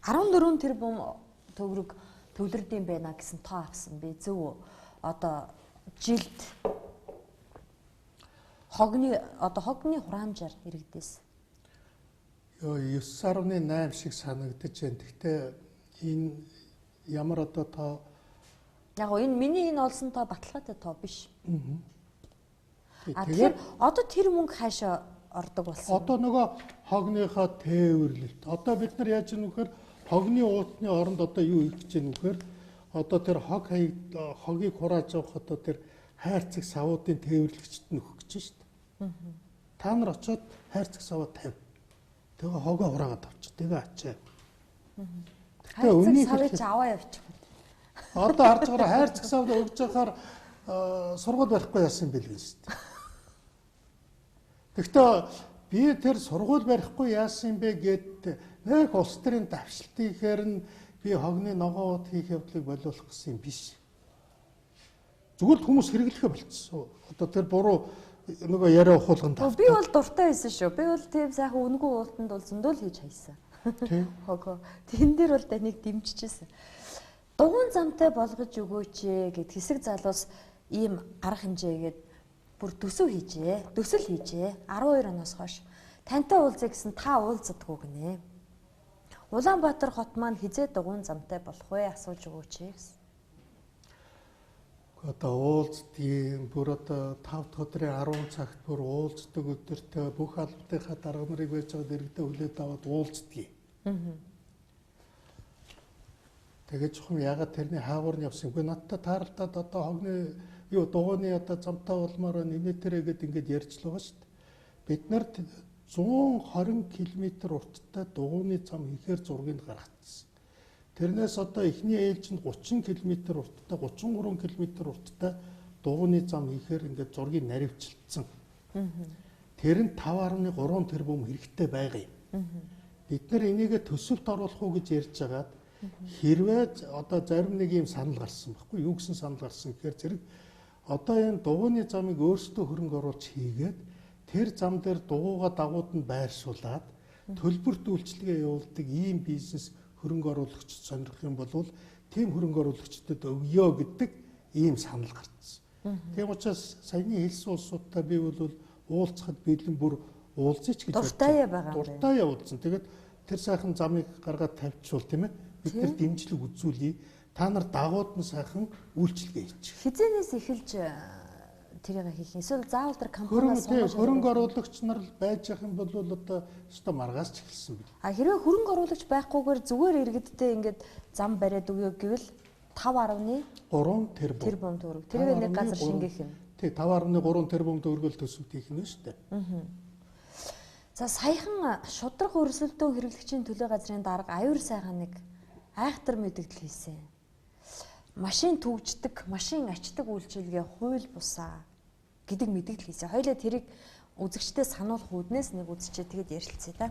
14 тэрбум төгрөг төвлөрдөм байна гэсэн тоо авсан би зөв үү? Одоо жилд хогны одоо хогны хураамжаар иргэдээс. Йоо 9.8 шиг санагдаж байна. Гэхдээ энэ ямар одоо тоо яг гоо энэ миний энэ олсон тоо баталгаатай тоо биш. Тэгэхээр одоо тэр мөнгө хаашаа ордог болсон? Одоо нөгөө хогныхоо тээвэрлэлт. Одоо бид нар яаж ийм вэхээр хогны уутны оронд одоо юу хийх гэж ийм вэхээр одоо тэр хог хогийг хурааж авах одоо тэр хайрцаг савуудын тээвэрлэгчд нь өгөх гэж шүү дээ. Та нар очиод хайрцаг саваа тавь. Тэгээ хогоо хураагаад авчих. Тэгээ ачаа. Тэгээ өмнө савыг чи аваа явчих. Одоо харж байгаа хайрцаг савд өгж байхаар сургууль барихгүй яасан юм бэл гэж шүү дээ. Тэгэхдээ би тэр сургууль барихгүй яасан юм бэ гэд нэг улс төрийн давшилтынхээр нь би хогны ногоон уут хийх явдлыг болиулах гэсэн юм биш. Зүгээр л хүмүүс хэрэглэхэ болчихсон. Одоо тэр буруу нөгөө яриа ухуулганд. Би бол дуртай байсан шүү. Би бол тийм сайхан үнэгүй уутанд бол зөндөө л хийж хайсан. Тийм. Хогоо. Тэн дээр бол таныг дэмжижсэн. Дугуйн замтай болгож өгөөч гэд хэсэг залуус ийм арга хэмжээгээд бүр төсөв хийжээ. Төсөл хийжээ. 12 оноос хойш тантай уулзъя гэсэн та уулздаггүй гинэ. Улаанбаатар хот маань хизээ дугуйн замтай болох вэ асууж өгөөч гэсэн. Одоо уулздгийн бүр одоо 5 дахь өдрийн 10 цагт бүр уулздаг өдөртөө бүх албадынхаа дарга нарыг байж байгаа дэрэгдээ хүлээд аваад уулздгийг. Тэгээд чухам ягаад тэрний хаагуур нь явсан. Үгүй надтай тааралдаад одоо хогны юу дугуйны одоо замтай болмоор нэ тэрэгэд ингээд ярьж л байгаа шүү дээ. Бид нарт 120 км урттай дугуйны зам хийхээр зургийг гаргацсан. Тэрнээс одоо эхний ээлжинд 30 км урттай 33 км урттай дугуйны зам хийхээр ингээд зургийг наривчлцсан. Тэр нь 5.3 тэрбум хэрэгтэй байгаа юм. Бид нар энийгээ төсөвт оруулах уу гэж ярьж хагаад хэрвээ одоо зарим нэг юм санал гарсан байхгүй юу гэсэн санал гарсан гэхээр зэрэг одоо энэ дугуйны замыг өөрсдөө хөрөнгө оруулж хийгээд тэр зам дээр дугуйгаа дагууд нь байршуулад төлбөрт үйлчилгээ явуулдаг ийм бизнес хөрөнгө оруулагч сонирхох юм бол тийм хөрөнгө оруулагчдад өгөө гэдэг ийм санал гарсан. Тийм учраас саяны хэлсэн улсуудтай би бол уулзахад бэлэн бүр уулзъя ч гэж дуртай байгаа. Дуртай уулзсан. Тэгээд тэр сайхан замыг гаргаад тавьчихвал тийм ээ бид нар дэмжлэг үзүүлье. Та нар дагууд нь сайхан үйлчилгээ хийчих. Хизээнээс эхэлж тэрийг хийх. Эсвэл заавал тэр компаниас хөрөнгө оруулагч нар л байж явах юм бол одоо өстой маргаас ч эхэлсэн бил. А хэрвээ хөрөнгө оруулагч байхгүйгээр зүгээр иргэдтэй ингээд зам бариад өгөө гэвэл 5.3 тэрбум төгрөг. Тэрийг нэг газар шингээх юм. Тий 5.3 тэрбум төгрөгөөр төсөвт хийх нь шүү дээ. За саяхан шударга өрсөлдөөн хэрэглэгчийн төлөө газрын дарга аюур сайхан нэг айхтар мэдэгдэл хийсэн. Машин түгждэг, машин ачдаг үйлчилгээ хууль бусаа гэдэг мэдэгдэл хийсэн. Хоёлаа тэрийг үзэгчдээ сануулах үүднээс нэг үзчихээ тэгээд ярилцъя та.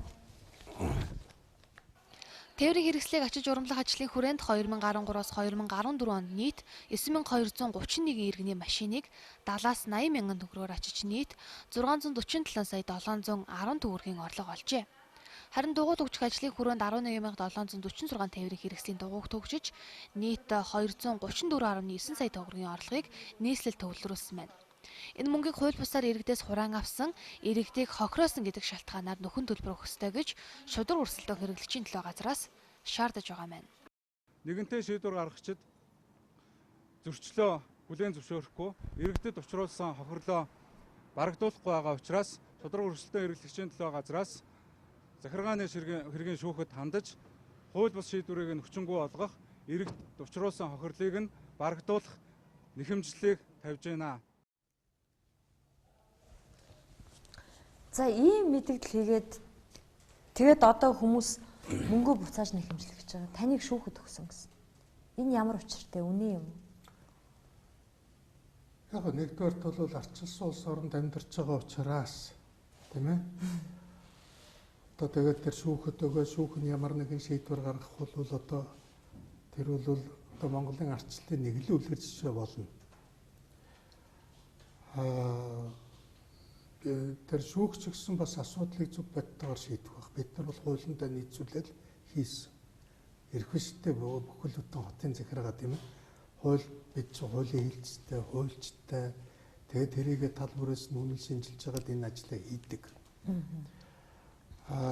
Тээврийн хэрэгслийг ачиж урамлах ажлын хүрээнд 2013-аас 2014 онд нийт 9231 иргэний машиныг 70-аас 80 мянган төгрөгөөр ачиж нийт 647 сая 710 төгрөгийн орлого олжээ. Харин дугуй төгжих ажлын хүрээнд 11746 тээврийн хэрэгслийн дугуйг төгжиж нийт 234.9 сая төгрөгийн орлогыг нийслэл төвлөрүүлсэн байна. Энэ мөнгийг хууль бусаар иргэдээс хураан авсан, иргэдийг хохироосон гэдэг шалтгаанаар нөхөн төлбөр өгөх ёстой гэж шударга өрсөлдөөн хэрэглэгчийн төлөө газраас шаардаж байгаа маань. Нэгэнтээ шийдвэр гаргагчид зөрчлөө хүлээн зөвшөөрөхгүй, иргэдэд учруулсан хохирлоо барагдуулахгүй байгаа учраас шударга өрсөлдөөн хэрэглэгчийн төлөө газраас захиргааны хэргийн шүүхэд хандаж хууль бус шийдвэрийг нь хүчингү олгох, иргэдэд учруулсан хохирлыг нь барагдуулах нэхэмжлэлийг тавьж байна. За ийм мэдэгдэл хийгээд тэгээд одоо хүмүүс мөнгөө буцааж нэхэмжлэх гэж байгаа. Таныг шүүхэд өгсөн гэсэн. Энэ ямар учиртай үнэн юм уу? Яг нэгдүгээрт бол арчилсан улс оронд амьдарч байгаа учраас тийм ээ. Одоо тэгээд тэр шүүхэд өгөө шүүх нь ямар нэгэн шийдвэр гаргах бол одоо тэр бол одоо Монголын арчлалын нэг л үлгэр жишээ болно. Тэр шүүгч гэсэн бас асуудлыг зөв бодтойгоор шийдэх байх. Бид нар бол хуулиндаа нийцүүлэл хийсэн. Эрх биштэй бүхэл бүтэн хотын захиргаа тийм ээ. Хууль бид чи хуулийн хилцтэй, хуульчтай. Тэгээд тэрийгэ тал бүрээс нь үнэл шинжилж байгаад энэ ажлаа хийдэг.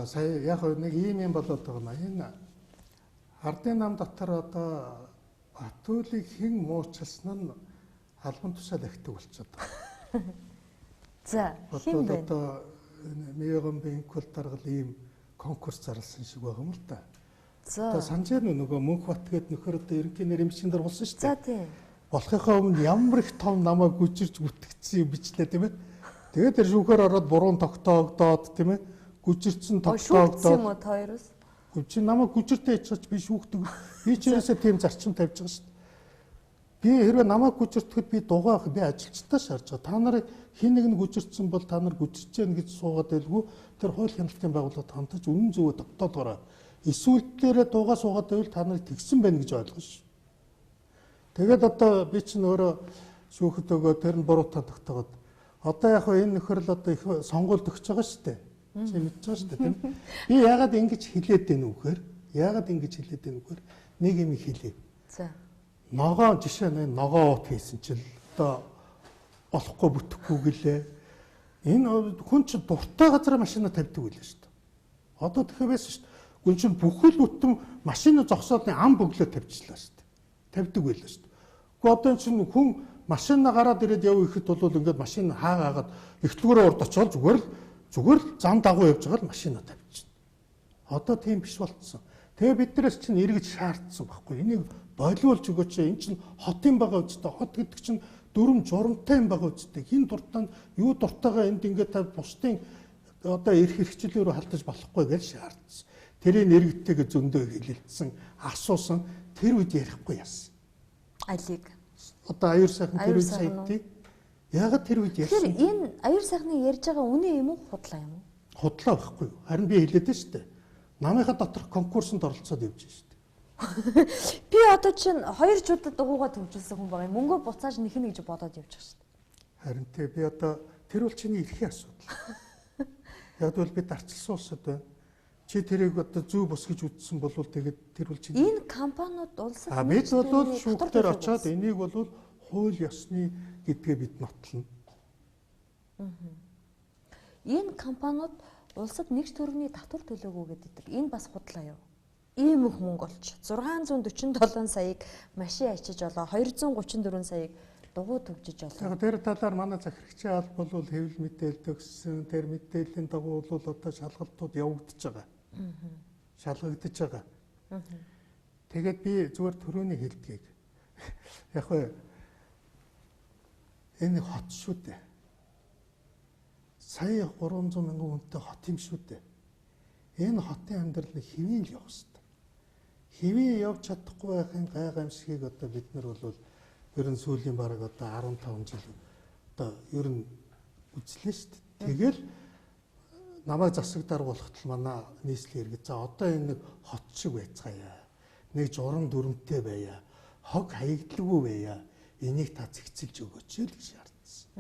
Сая яг нэг ийм юм болоод байгаа юм. Энэ ардын нам дотор одоо Батүлийг хэн муучилсан нь албан тушаал ахдаг болчиход байгаа. За хэн бэ? Одоо Мегомбын инквал даргал ийм конкурс зарласан шиг байгаа юм л та. За. Одоо санаж байна уу нөгөө Мөнхбат гээд нөхөр одоо ерөнхий нэрэмжийн дээр болсон шүү дээ. За тийм. Болохынхаа өмнө ямар их том намайг гүжирч үтгэцсэн юм бичлээ тийм ээ. Тэгээд тэр шүүхээр ороод буруун тогтоогдоод тийм ээ. Гүжирцэн тогтоогдоод. Юм уу та хоёроос? Чи намайг гүжиртэй ячаач би шүүхдэг. Би ч ерөөсөө тийм зарчим тавьж байгаа шүү дээ. Би хэрвээ намайг гүжиртгэхэд би дугаах би ажилчдаа шаарж байгаа. Та нарыг хин нэг нь гүжирцэн бол та нар гүжирч яана гэж суугаад байлгүй тэр хууль хяналтын байгууллагад хандаж үнэн зөвөө тогтоодгороо. Эсвэл дээрээ дуугаа суугаад байвал та нарыг тэгсэн байна гэж ойлгоно шүү. Тэгээд одоо би чинь өөрөө шүүхэд өгөө тэр нь буруутай тогтоогод. Одоо яг энэ нөхөр л одоо их сонгуульд өгч байгаа шүү дээ. Чи мэдж байгаа шүү дээ тийм. Би яагаад ингэж хэлээд байна вэ гэхээр яагаад ингэж хэлээд байна вэ гэхээр нэг юм хэлье. За. Ногоон жишээ нь ногоон уут хийсэн чил одоо болохгүй бүтэхгүй гэлээ. Энэ хүн чинь дуртай газараа машина тавьдаг байлаа шүү дээ. Одоо тэгэхээр байсан шүү дээ. Гүн чинь бүхэл бүтэн машина зогсоолны ам бөглөө тавьчихлаа шүү дээ. Тавьдаг байлаа шүү дээ. Гэхдээ одоо чинь хүн машина гараад ирээд яв ихэд бол ингээд машина хаагаагаад ихтлгүүрээ урд очиод зүгээр л зам дагуу явж байгаа л машина тавьчихна. Одоо тийм биш болцсон. Тэгээ биднээс чинь эргэж шаардсан байхгүй. Энийг болиулж өгөөч. Энэ чинь хотын байгаа үстэй. Хот гэдэг чинь дүрм журамтай юм байгаа үстэй. Хин дуртай нь юу дуртайгаа энд ингээд та бусдын одоо эрх хэрэгчлээ рүү халтаж болохгүй гэж шаардсан. Тэрийг иргэдтэйгээ зөндөө хэлэлцсэн, асуусан. Тэр үед ярихгүй яасан. Алиг. Одоо аюур сайхан тэр үед саятыг яагаад тэр үед ярьсан? Тэгэхээр энэ аюур сайхны ярьж байгаа үнэ юм уу, худлаа юм уу? Худлаа байхгүй юу? Харин би хэлээд нь шүү дээ. Намынхаа доторх конкурсонд оролцоод явж шүү дээ. Би одоо чинь хоёр чудад дугуугаа төвжүүлсэн хүн байгаа юм. Мөнгөө буцааж нэхнэ гэж бодоод явж байгаа шүү дээ. Харин тий би одоо тэр бол чиний эрхийн асуудал. Яг бол бид арчилсан улсад байна. Чи тэрийг одоо зүү бус гэж үзсэн бол тэгээд тэр бол чиний энэ компаниуд улсад а бид бол шүүхтэр очоод энийг бол хууль ёсны гэдгээ бид нотлно. Энэ компаниуд улсад нэгж төгрөгийн татвар төлөөгүй гэдэг. Энэ бас худлаа юу? Ийм их мөнгө олч 647 саяыг машин ачиж олоо, 234 саяыг дугуй төвжиж олоо. Тэр талаар манай захирагчийн алба бол хэвлэл мэдээлэл төгссөн. Тэр мэдээллийн дагуу бол одоо шалгалтууд явагдаж байгаа. Шалгагдаж байгаа. Тэгээд би зүгээр төрөний хэлдгийг. Яг вэ энэ хот шүү дээ. Сая 300 мянган хүнтэй хот юм шүү дээ. Энэ хотын амьдрал нь хэвийн л явах хэрэгтэй. Хэвийн явж чадахгүй байхын гай гамшигыг одоо бид нар бол ер нь сүүлийн бараг одоо 15 жил одоо ер нь үзлээ шүү дээ. Тэгэл намайг засаг дарга болоход л манай нийслэлийн иргэд за одоо энэ нэг хот шиг байцгаая. Нэг журам дүрмтэй байя. Хог хаягдлгүй байя. Энийг та зэгцэлж өгөөч л гэж шаардсан.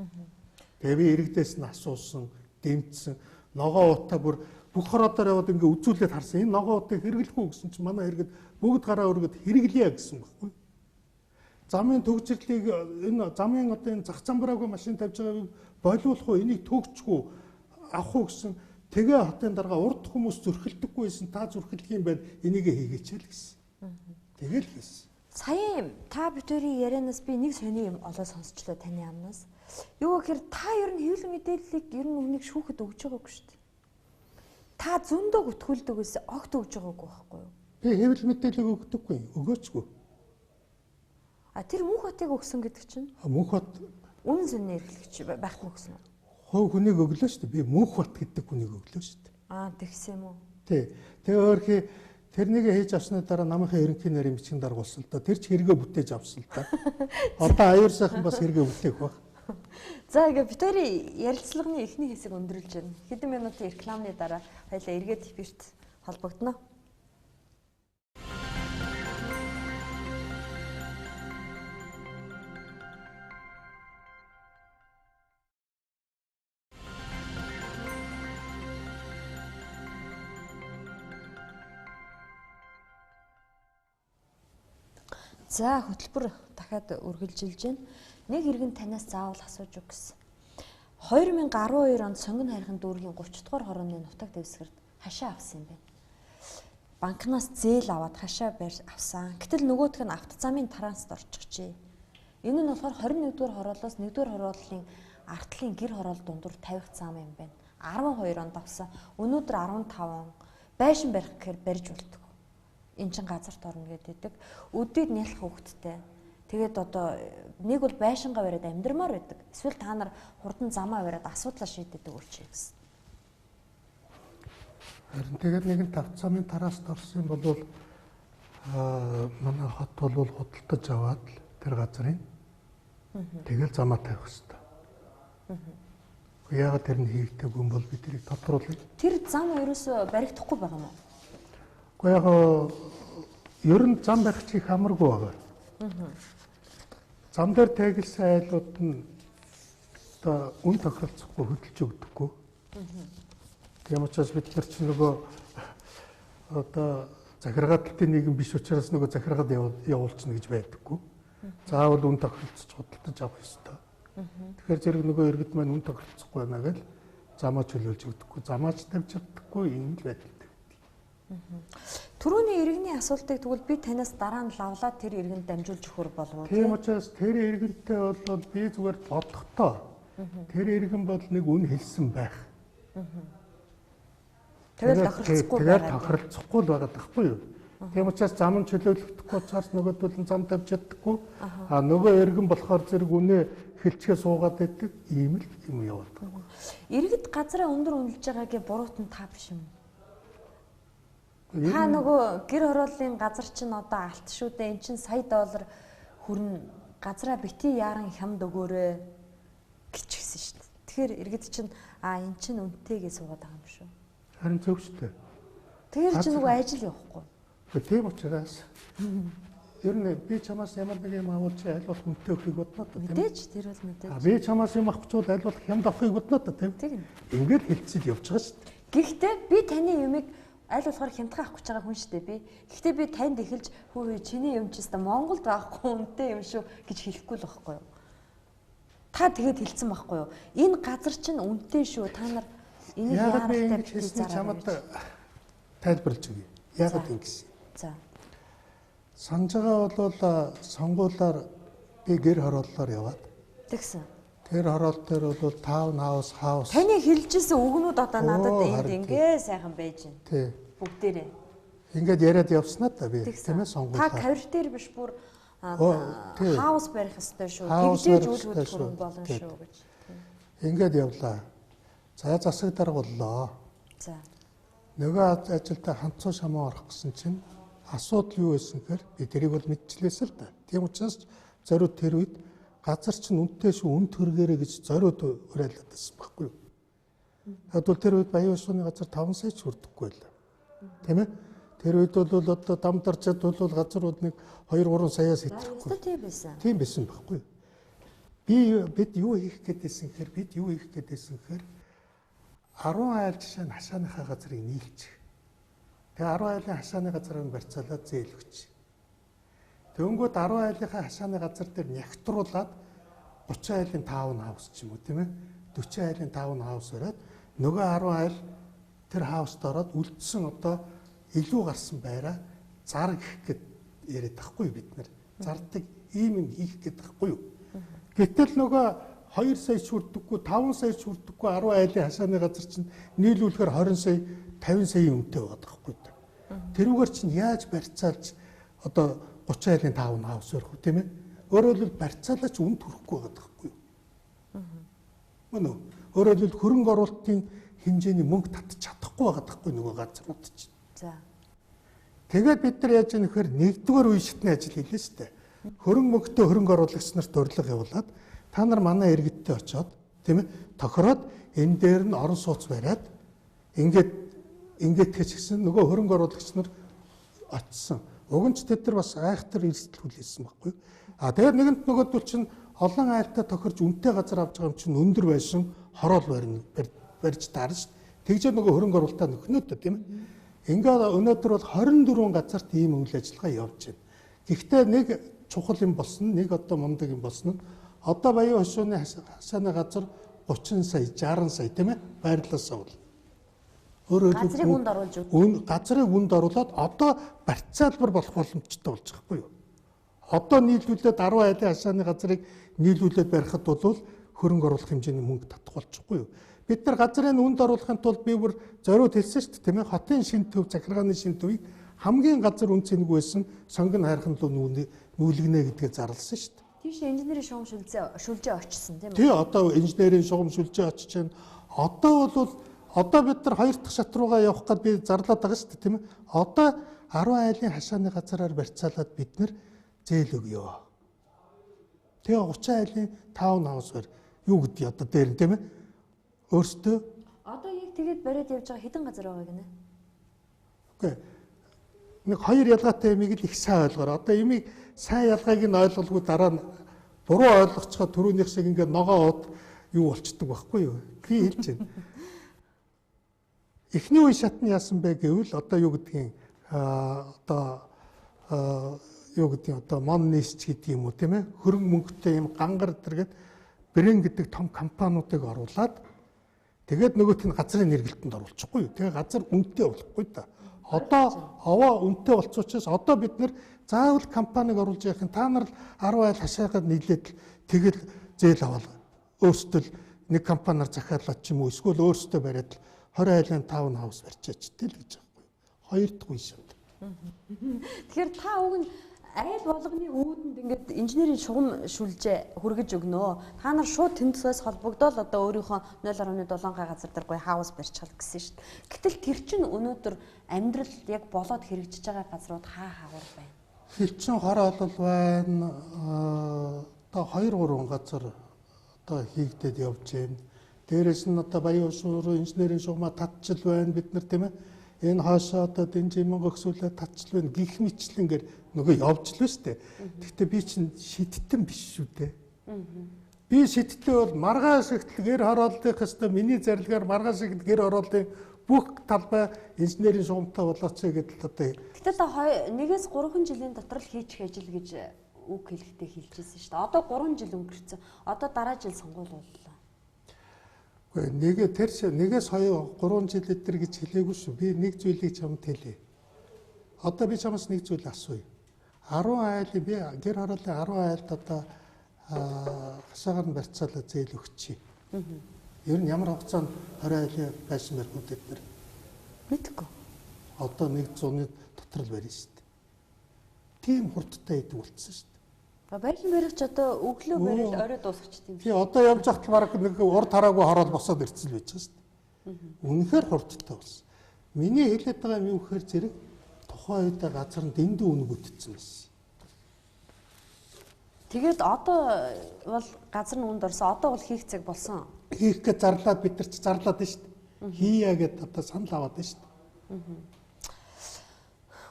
Тэгээ би иргэдээс нь асуусан, дэмжсэн. Ногоо утаа бүр бүх хороодоор яваад ингээ үзүүлээд харсан. Энэ ногоо утыг хэрэглэхгүй гэсэн чинь манай иргэд бүгд гараа өргөд хэрэглэе гэсэн байхгүй. Замын төгжрлийг энэ замын одоо энэ зах замбраагүй машин тавьж байгааг болиулах уу, энийг төгчгүй авах уу гэсэн. Тэгээ хотын дарга урд хүмүүс зөрхилдэггүй байсан, та зөрхилдэх юм байна, энийг хийгээч л гэсэн. Тэгэл хийсэн. Саяын та битэрийн ярианаас би нэг сони юм олоо сонсчлоо таны амнаас. Юу гэхээр та ер нь хэвлэл мэдээллийг ер нь өмнөг шүүхэд өгж байгаагүй шүү дээ. Та зөндөө гүтгүүлдэг байсан, огт өгж байгаагүй байхгүй юу? Би хэвлэл мэдээллийг өгдөггүй, өгөөчгүй. А тэр мөнх хотыг өгсөн гэдэг чинь? Мөнх хот үнэн сонины эрхлэгч байхад өгсөн үү? Хувь хүнийг өглөө шүү дээ. Би мөнх бат гэдэг хүнийг өглөө шүү дээ. Аа тэгсэн юм уу? Тий. Тэгээ өөрхий тэрнийг хийж авсны дараа намынхаа ерөнхий нарийн бичгийн дарга болсон л да. Тэр ч хэрэгээ бүтээж авсан л да. Одоо аюур сайхан бас хэрэгээ бүтээх байх. За ингээ битэрийн ярилцлагын эхний хэсэг өндөрлж байна. Хэдэн минутын рекламны дараа хоёлаа эргээд эфирт холбогдоно. За хөтөлбөр дахиад үргэлжилж байна. Нэг иргэн танаас заавал асууж өг гэсэн. 2012 онд Сонгон хайрхан дүүргийн 30 дугаар хорооны нутаг дэвсгэрт хашаа авсан юм байна. Банкнаас зээл аваад хашаа барь авсан. Гэтэл нөгөөх нь автозамын транзит орчихжээ. Энэ нь болохоор 21 дугаар хороолоос 1 дугаар хорооллын артлын гэр хороол дундуур тавих зам юм байна. 12 онд авсан. Өнөөдөр 15 он. Байшин барих гэхээр барьж болтгоо. Эн чин газарт орно гэдэг. Өдөөд нялх хөвгттэй. Тэгээд одоо нэг бол байшингаа бариад амьдрмаар байдаг. Эсвэл та нар хурдан замаа бариад асуудлаа шийдэдэг өгч гэсэн. Харин тэгээд нэгэн тавцаамын тараас орсон бол манай хот бол худалдаж аваад л тэр газрын тэгэл замаа тавих хэрэгтэй. Яагаад тэр нь хийгдээгүй юм бол бид тэрийг тодруулъя. Тэр зам ерөөсөө баригдахгүй байгаа юм уу? Гэхдээ яг ер нь зам барих чи их амаргүй байгаа. Зам дээр тэгэлсэн айлууд нь одоо үн тохиролцохгүй хөдөлж өгдөггүй. Тийм учраас бид нар чинь нөгөө одоо захиргааталтын нийгэм биш учраас нөгөө захиргаад явуулчихна гэж байдаггүй. Заавал үн тохиролцож худалдаж авах ёстой. Тэгэхээр зэрэг нөгөө иргэд маань үн тохиролцохгүй байна гэж замаа чөлөөлж өгдөггүй, замаач тавьж чаддаггүй ийм л байдалтай байдаг. Түрүүний иргэний асуултыг тэгвэл би танаас дараа нь лавлаад тэр иргэнд дамжуулж өгөхөр болов уу? Тийм учраас тэр иргэнтэй бол би зүгээр бодохдоо тэр иргэн бол нэг үн хэлсэн байх. Тэгэл тохиролцохгүй байгаа. Тэгэл тохиролцохгүй л байгаа байхгүй юу? Тийм учраас зам нь чөлөөлөгдөхгүй учраас нөгөөдөл нь зам тавьж чаддаггүй. А нөгөө иргэн болохоор зэрэг үнэ хэлчгээ суугаад байдаг ийм л юм яваад байгаа. Иргэд газраа өндөр үнэлж байгаагийн буруут нь та биш юм. Та нөгөө гэр хорооллын газар чинь одоо алт шүү дээ. Эн чинь сая доллар хүрнэ. Газраа бити яаран хямд өгөөрэй гэж хэлсэн шүү дээ. Тэгэхээр иргэд чинь а эн чинь үнэтэй гэж суугаад байгаа юм шүү. Харин зөв шүү дээ. Тэгэхээр чинь нөгөө ажил явахгүй. Тийм учраас ер нь би чамаас ямар нэг юм авал чи аль болох үнэтэй өгөхийг бодно доо тийм. Мэдээж тэр бол мэдээж. А би чамаас юм авах гэж бол аль болох хямд авахыг бодно доо тийм. Тийм. Ингээд хэлцэл явж байгаа шүү дээ. Гэхдээ би таны юмыг аль болохоор хямдхан авах гэж байгаа хүн шүү дээ би. Гэхдээ би танд эхэлж хүү чиний юм чи өстө Монголд байхгүй үнэтэй юм шүү гэж хэлэхгүй л байхгүй юу? Та тэгээд хэлсэн байхгүй юу? Энэ газар чинь үнэтэй шүү. Та нар энийг яагаад ингэж хэлснийг чамд тайлбарлаж өгье. Яагаад ингэсэн? За. Санаж байгаа бол сонгуулиар би гэр хорооллоор яваад. Тэгсэн. Тэр хороол дээр бол таун хаус хаус. Таны хэлжсэн үгнүүд одоо надад энд ингээ сайхан байж байна. Тий. Бүгдээрээ. Ингээд яриад явснаа та би тийм ээ сонгуулиар. Та кавер дээр биш бүр хаус барих ёстой шүү. Тэгжээж үйл хөдлөх болно шүү гэж. Ингээд явлаа. За засаг дарга боллоо. За. Нөгөө ажилдаа ханцуу шамаа орох гэсэн чинь асуудал юу байсан гэхээр би тэрийг бол мэдчихлээсэн л да. Тийм учраас зориуд тэр үед газар чинь үнэтэй шүү, үн төргөөрэй гэж зориуд уриалаад байсан байхгүй юу. Тэгвэл тэр үед Баян улсны газар 5 сая ч хүрдэхгүй байлаа. Тийм ээ? Тэр үед бол одоо дам дарчаад бол газрууд нэг 2 3 саяас хэтрэхгүй. Тийм байсан. Тийм байсан байхгүй юу. Бид юу хийх гээд байсан гэхээр 10 айл жишээ нь хашааныхаа газрыг нийлчих. Тэгээ 10 айлын хашааны газрыг барьцаалаад зээл өгч. Тэнгүүд 10 айлынхаа хашааны газар дээр нягтруулад 30 айлын таун хаус ч юм уу тийм ээ 40 айлын таун хаус бариад нөгөө 10 айл тэр хауст ороод үлдсэн одоо илүү гарсан байраа зар гэх гээд яриад тахгүй бид нар. Зардаг ийм юм хийх гээд тахгүй юу. Гэтэл нөгөө 2 сая шүрдэггүй, 5 сая шүрдэггүй 10 айлын хашааны газар чинь нийлүүлэхээр 20 сая, 50 саяын үнэтэй байгаа байхгүй юу. Тэрүүгээр чинь яаж барьцаалж одоо 30 айлын 5 хаус өрөх үү тийм ээ. Өөрөөр хэлбэл барьцаалаач үн төрөхгүй байгаа байхгүй юу. Мөн үү? Өөрөөр хэлбэл хөрөнгө оруулалтын хэмжээний мөнгө татчих чадахгүй байгаа байхгүй нөгөө газрууд чинь. За. Тэгээд бид нар яаж ийм нөхөр нэгдүгээр үе шатны ажил хийлээ шүү дээ. Хөрөнгө мөнгөтэй хөрөнгө оруулагч нарт урилга явуулаад та нар манай иргэдтэй очиод тийм ээ тохироод энэ дээр нь орон сууц бариад ингээд тэгч гисэн нөгөө хөрөнгө оруулагч нар очсон. Уг нь ч тэд нар бас айхтар эрсдэл хүлээсэн байхгүй. А тэгээд нэгэнт нөгөөдөл чинь олон айлтай тохирж үнэтэй газар авч байгаа юм чинь өндөр байшин хороол барьж таарна шүү. Тэгжээ нөгөө хөрөнгө оруулалтаа нөхнөө тө тийм ээ. Ингээд өнөөдөр бол 24 газарт ийм үйл ажиллагаа явж байна. Гэхдээ нэг чухал юм болсон, нэг одоо мундаг юм болсон нь одоо Баян хошууны хашааны газар 30 сая, 60 сая тийм ээ байрлалаасаа бол. Өөрөөр газрыг үнд оруулж өгнө. Газрыг үнд оруулаад одоо барьцаалбар болох боломжтой болж байгаа хгүй юу? Одоо нийлүүлээд 10 айлын хашааны газрыг нийлүүлээд барихад бол хөрөнгө оруулах хэмжээний мөнгө татах болчихгүй юу? Бид нар газрын үнд оруулахын тулд би бүр зориуд хэлсэн шүү дээ тийм ээ. Хотын шин төв, захиргааны шин төвийг хамгийн газар үн цэнгүй байсан сонгон хайрхан руу нүүлгэнэ гэдгээ зарласан шүү дээ. Тийш инженерийн шугам шүлжээ очсон тийм ээ. Тий одоо инженерийн шугам шүлжээ очиж байна. Одоо бол одоо бид нар хоёр дахь шат руугаа явах гээд би зарлаад байгаа шүү дээ тийм ээ. Одоо 10 айлын хашааны газраар барьцаалаад бид нар зээл өгье. Тэгээ 30 айлын таун хаус барь юу гэдэг одоо дээр нь тийм ээ. Өөртөө одоо яг тэгээд бариад явж байгаа хэдэн газар байгаа гинэ? Үгүй. Нэг хоёр ялгаатай юмыг л их сайн ойлгоорой. Одоо юмыг сайн ялгааг нь ойлголгүй дараа нь буруу ойлгоцоход түрүүнийх шиг ингээд ногоо од юу болчдөг байхгүй юу? Би хэлж байна. Эхний үе шат нь яасан бэ гэвэл одоо юу гэдгийг одоо юу гэдэг одоо мон нийсч гэдэг юм уу тийм ээ хөрөнгө мөнгөтэй юм гангар дэргээд брэнд гэдэг том компаниудыг оруулаад тэгээд нөгөөт нь газрын нэргэлтэнд оруулчихгүй юу. Тэгээ газар үнэтэй болохгүй да. Одоо овоо үнэтэй болсон учраас одоо бид нэр заавал компаниг оруулж явах юм. Та нар л 10 айл хашаагаад нийлээд тэгэл зээл аваад өөрсдөө л нэг компаниар захиалаад ч юм уу эсвэл өөрсдөө бариад л 20 айлын таун хаус барьчаач тэл гэж байгаа байхгүй юу. Хоёр дахь үе шат. Тэгэхээр та уг нь айл болгоны үүдэнд ингээд инженерийн шугам шүлжээ хүргэж өгнө. Та нар шууд тэндээс холбогдоол одоо өөрийнхөө 0.7 га газар дээр гоё хаус барьчихал гэсэн шүү дээ. Гэтэл тэр чинь өнөөдөр амьдрал яг болоод хэрэгжиж байгаа газрууд хаа хаагур байна. Хилчин хороолол байна. Одоо 2 3 газар одоо хийгдээд явж байна. Дээрээс нь одоо Баян улсын инженерийн шугамаа татчил байна бид нар тийм ээ. Энэ хойшоо одоо дэнжимэн гөксүүлээ татчил байна гих мэтлэнгээр нөгөө явж л шүү дээ. Гэхдээ би чинь шидтэн биш шүү дээ. Би шидтэн бол маргааш ихтэл гэр хорооллын хэвээр миний зарилгаар маргааш ихтэл гэр хорооллын бүх талбай инженерийн шугамтай болооч гэдэл одоо. Гэтэл та 1-3 жилийн дотор л хийчих ажил гэж үг хэлэхдээ хэлжсэн шүү дээ. Одоо 3 жил өнгөрцөн. Одоо дараа жил сонгуул боллоо. Үгүй нэг тэр нэгээс 2 3 жил өдр гэж хэлээгүй шүү. Би нэг зүйлийг чамд хэлье. Одоо би чамаас нэг зүйл асууя. 10 айлын би гэр хорооллын 10 айлд одоо хашаагаар нь барьцаалаа зээл өгчий. Ер нь ямар хугацаанд 20 айлын байшин барих вэ тэд нар? Мэдэхгүй. Одоо 100-ны дотор л барина шүү дээ. Тийм хурдтай идэг болцсон шүү дээ. Байшин барих ч одоо өглөө барил орой дуусгачих тийм. Тий одоо явж байхад л бараг нэг урд хараагүй хороол босоод ирсэн л байж байгаа шүү дээ. Үнэхээр хурдтай болсон. Миний хэлээд байгаа юм юу гэхээр зэрэг тухайн үед газар нь дэндүү үнгүтсэн байсан. Тэгээд одоо бол газар нь үнд орсон. Одоо бол хийх цаг болсон. Хийх гэж зарлаад бид нар ч зарлаад байна шүү дээ. Хийя гэдээ одоо санал аваад байна шүү дээ.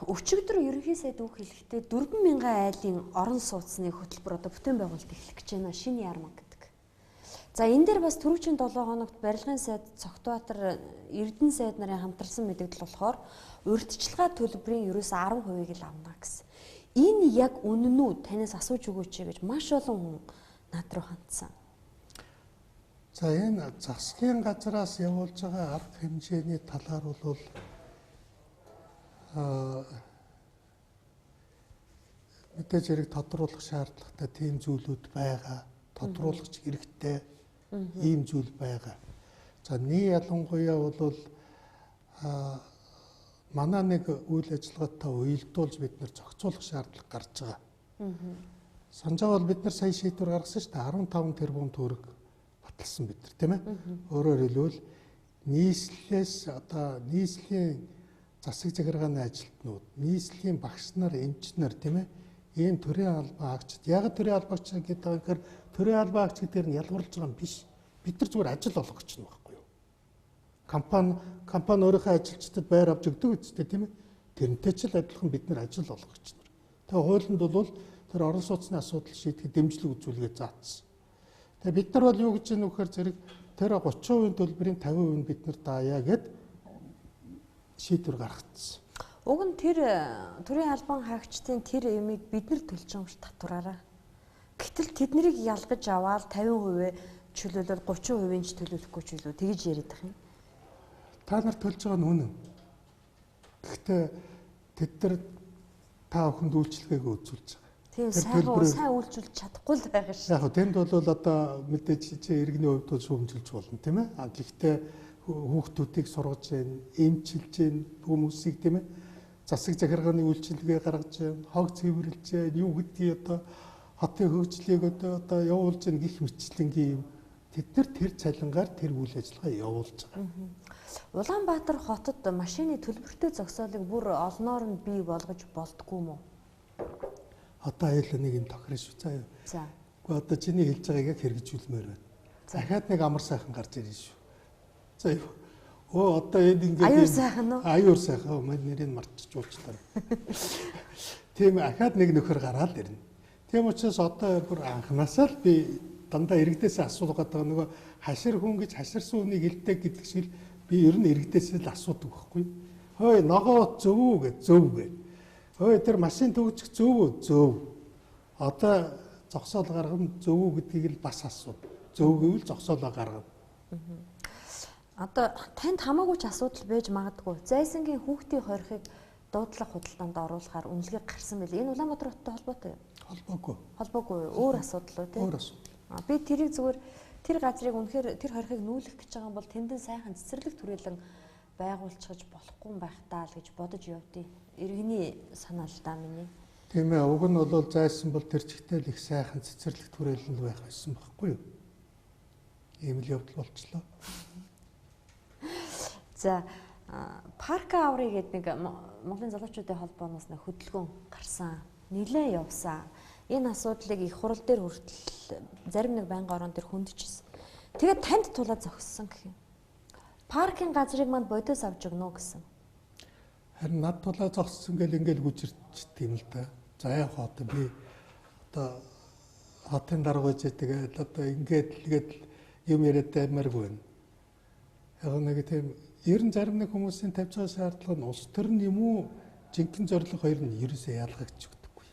Өчигдөр ерөнхий сайд үг хэлэхдээ 4000 айлын орон сууцны хөтөлбөр одоо бүтээн байгуулалт эхлэх гэж байна. Шинэ ярмаг гэдэг. За энэ дээр бас түрүүчийн 7 хоногт барилгын сайд Цогтбаатар Эрдэнэ сайд нарын хамтарсан мэдээлэл болохоор урьдчилгаа төлбөрийн ерөөсөө 10%-ийг л авна гэсэн. Энэ яг үнэн үү? Танаас асууж өгөөч гэж маш олон хүн над руу хандсан. За энэ засгийн газраас явуулж байгаа арга хэмжээний талаар бол мэдээж хэрэг тодруулах шаардлагатай тийм зүйлүүд байгаа. Тодруулах хэрэгтэй ийм зүйл байгаа. За нэг ялангуяа бол манай нэг үйл ажиллагаатай уялдуулж бид нар зохицуулах шаардлага гарч байгаа. Санаж байгаа бол бид нар сая шийдвэр гаргасан шүү дээ. 15 тэрбум төгрөг баталсан бид нар тийм ээ. Өөрөөр хэлбэл нийслэлээс одоо нийслэлийн засаг захиргааны ажилтнууд, нийслэлийн багш нар, эмч нар тийм ээ. Ийм төрийн албан хаагчид. Яг төрийн албаагч гэдэг байгаа гэхээр төрийн албан хаагч гэдгээр нь ялгуурлаж байгаа юм биш. Бид нар зүгээр ажил олгогч нь байхгүй юу? Компани өөрийнхөө ажилчдад байр авч өгдөг үстэй тийм ээ. Тэрнтэй ч л адилхан бид нар ажил олгогч нар. Тэгээ хуулинд бол тэр орон сууцны асуудал шийдэхэд дэмжлэг үзүүлгээ заасан. Тэгээ бид нар бол юу гэж юм вэхээр зэрэг тэр 30% төлбөрийн 50% нь бид нар даая гэд шийдвэр гаргацсан. Уг нь тэр төрийн албан хаагчдын тэр юмыг бид нар төлж байгаа юм шиг татвараараа. Гэтэл тэднийг ялгаж аваад 50% чөлөөлөл 30% ч төлөөлөхгүй ч үлээ тэгж яриад байх юм. Та нар төлж байгаа нь үнэн. Гэхдээ тэд нар та бүхэнд үйлчлэгээг үзүүлж байгаа. Тийм сайн үйлчүүлж чадахгүй л байгаа шүү. Яг тэнд бол одоо мэдээж чи иргэний хувьд бол шүүмжилж болно тийм ээ. А гэхдээ хүүхдүүдийг сургаж байна, эмчилж байна хүмүүсийг тийм ээ. Засаг захиргааны үйлчилгээ гаргаж байна, хог цэвэрлж байна, юу гэдгийг одоо хотын хөгжлийг одоо явуулж байна гих мэтчлэнгийн юм. Тэд нар тэр цалингаар тэр үйл ажиллагаа явуулж байгаа. Улаанбаатар хотод машины төлбөртэй зогсоолыг бүр олноор нь бий болгож болдгоо юм уу? Одоо аюул нэг юм тохирно шүү заа юу. За. Гэхдээ одоо чиний хэлж байгааг яг хэрэгжүүлмээр байна. Дахиад нэг амар сайхан гарч ирнэ шүү. За юу. Өө одоо энэ ингээд аюур сайхан уу? Аюур сайхан. Мань нэрийг мартчих уулчлаа. Тийм ахаад нэг нөхөр гараад ирнэ. Тийм учраас одоо бүр анханасаа л би дандаа иргэдээсээ асуугаад байгаа нөгөө хашир хүн гэж хаширсан үнийг хэлдэг гэдэг шиг би ер нь иргэдээсээ л асуудаг байхгүй. Хөөе ногоо зөв үү гэж зөв гэж. Өө тэр машин төгжих зөв үү? Зөв. Одоо зогсоол гаргана зөв үү гэдгийг л бас асуу. Зөв гэвэл зогсоолоо гаргана. Одоо танд хамаагүй ч асуудал байж магадгүй. Зайсангийн хүүхдийн хорихыг дуудлага худалдаанд оруулахаар үнэлгээ гарсан байлээ. Энэ Улаанбаатар хоттой холбоотой юу? Холбоогүй. Холбоогүй юу? Өөр асуудал уу тий? Өөр асуудал. Би тэрийг зүгээр тэр газрыг үнэхээр тэр хорихыг нүүлэх гэж байгаа юм бол тэндэн сайхан цэцэрлэг түрээлэн байгуулчихаж болохгүй юм байх таа л гэж бодож явдیں۔ Иргэний санаа л да миний. Тийм ээ, уг нь бол зайсан бол тэр чигтэл их сайхан цэцэрлэг түрээлэн байх байсан байхгүй юу? Ийм л явдал болчлоо. За, Парка аврыг гэдэг нэг Монголын залуучуудын холбооноос нэг хөдөлгөөн гарсан. Нилээ явсан. Энэ асуудлыг их хурал дээр хүртэл зарим нэг байнгын орон дээр хөндөжсэн. Тэгээд танд тулаа зогссон гэх юм. Паркийн газрыг манд бодиос авч өгнө гэсэн. Харин над тулаа зогссон гэл ингээл гүжирчдэг юм л да. За яг одоо би одоо хотын дарга байж тэгээд одоо ингээд л юм яриад аймааргүй байна. Яг нэг тийм ер нь зарим нэг хүмүүсийн тавьж байгаа шаардлага нь улс төр нь юм уу жинхэнэ зорилго хоёр нь ерөөсөө ялгагч өгдөггүй.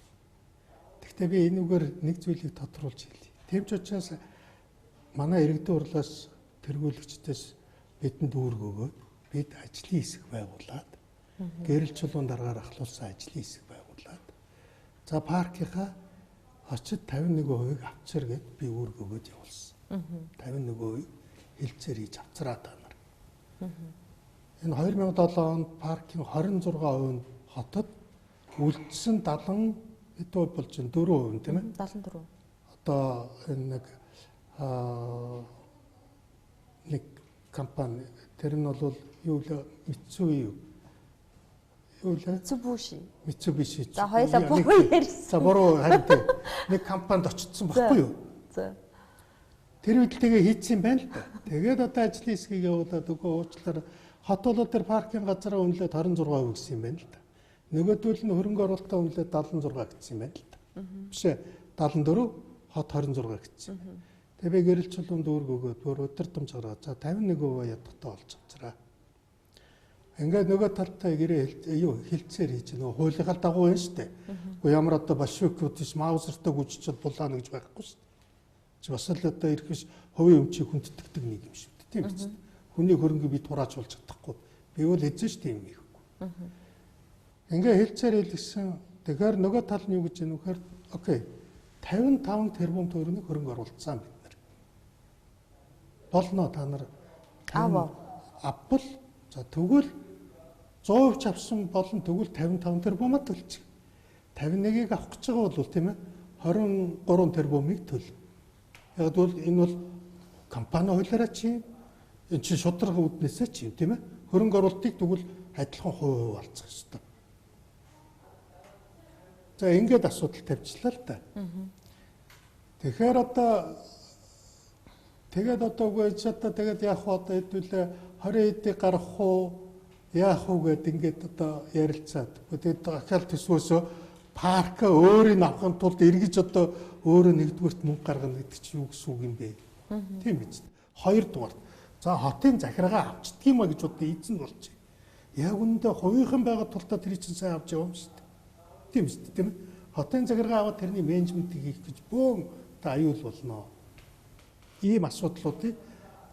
Гэхдээ би энүүгээр нэг зүйлийг тодруулж хэлье. Тийм ч учраас манай иргэдийн хурлаас тэргүүлэгчдээс бидэнд үүрэг өгөөд бид ажлын хэсэг байгуулад гэрэл чулуун даргаар ахлуулсан ажлын хэсэг байгуулад за паркийнхаа очид 51%-ийг авчир гэд би үүрэг өгөөд явуулсан. 51% хилцээр хийж авцраа та нар. Энэ 2007 онд паркийн 26% нь хотод үлдсэн 70 хэд болж байна? 4% тийм ээ? 74. Одоо энэ нэг нэг компани тэр нь бол юу лээ Mitsui юу? Юу лээ? Mitsubishi. Mitsubishi. За хоёлаа буруу ярьсан. За буруу харин тийм. Нэг компанид очсон байхгүй юу? За. Тэр үед л тэгээ хийцсэн байна л да. Тэгээд одоо ажлын хэсгийг явуулаад өгөө уучлаарай. Хот болоод тэр паркийн газараа үнэлээд 26% гэсэн юм байна л да. Нөгөөдөл нь хөрөнгө оруулалтаа үнэлээд 76 гэсэн юм байна л да. Биш ээ 74 хот 26 гэсэн. Тэгээ би гэрэл чулуун дүүрэг өгөөд бүр өдөртөмж гаргаад за 51% ядахтаа олж авчраа. Ингээд нөгөө талтай гэрээ юу хилцээр хийж нөгөө хуулийнхаа дагуу байна шүү дээ. Гэхдээ ямар одоо большевикүүд биш маузертай гүжчихэл булаана гэж байхгүй шүү дээ. Чи бас л одоо ирэх биш хувийн өмчийг хүндэтгдэг нэг юм шүү дээ. Тийм биз дээ. Хүний хөрөнгө би турааж болж чадахгүй. Би бол эзэн шүү дээ юм хийхгүй. Ингээ хилцээр хэлсэн. Тэгэхээр нөгөө тал нь юу гэж юм вэхээр окей 55 тэрбум төгрөгийг хөрөнгө оруулсан бид нар. Болно та нар авбал за тэгвэл 100% ч авсан болон тэгвэл 55 тэрбумаа төлчих. 51-ийг авах гэж байгаа бол тийм ээ 23 тэрбумыг төл. Яг бол энэ бол компани хуулиараа чи энэ чинь шударга үүднээсээ чи тийм ээ хөрөнгө оруулалтыг тэгвэл адилхан хувь алцах ёстой. За ингээд асуудал тавьчлаа л да. Тэгэхээр одоо тэгээд одоо үгүй ч одоо тэгээд яах вэ одоо хэдүүлээ 20 эдийг гаргах уу яах уу гэд ингээд одоо ярилцаад. Тэгээд ахаал төсвөөсөө парка өөрийг авахын тулд эргэж одоо өөрөө нэгдүгüрт мөнгө гаргана гэдэг чинь юу гэсэн үг юм бэ? Тийм биз. Хоёрдугаарт за хотын захиргаа авчдаг юм а гэж одоо эзэн болчих. Яг үүндээ хувийнхан байгаа тулдаа тэр чинь сайн авч яваа юм шүү дээ. Тийм биз дээ, тийм ээ. Хотын захиргаа аваад тэрний менежментийг хийх гэж бөөн одоо аюул болно. Ийм асуудлуудыг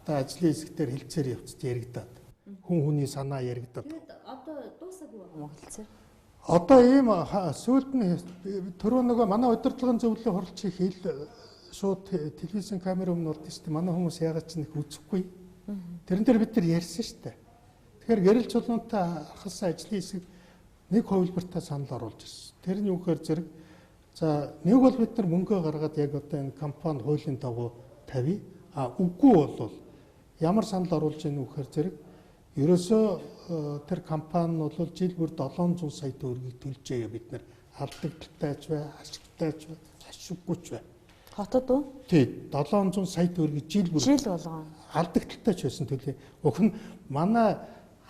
одоо ажлын хэсэг дээр хилцээр явцд яригадаад хүн хүний санаа яригадаад. Тэгээд одоо дуусаагүй юм уу хилцээр? Одоо ийм сүүлд нь түрүү нөгөө манай удирдлагын зөвлөлийн хуралчийн хэл шууд телевизэн камер өмнө болд шүү дээ. Манай хүмүүс яагаад ч нэг үзэхгүй. Тэрэн дээр бид нар ярьсан шүү дээ. Тэгэхээр гэрэл чулуунтай ахалсан ажлын хэсэг нэг хувилбартаа санал оруулж ирсэн. Тэр нь юу гэхээр зэрэг за нэг бол бид нар мөнгөө гаргаад яг одоо энэ компани хуулийн дагуу тавья. А үгүй бол ямар санал оруулж ийн вэ гэхээр зэрэг ерөөсөө тэр компани нь бол жил бүр 700 сая төгрөгийг төлжээ бид нар алдагдaltaй ч бай, ашигтай ч бай, ашиггүй ч бай. Хотод уу? Тий, 700 сая төгрөгийг жил бүр жил болгон алдагдaltaй ч байсан төлөө. Уг нь манай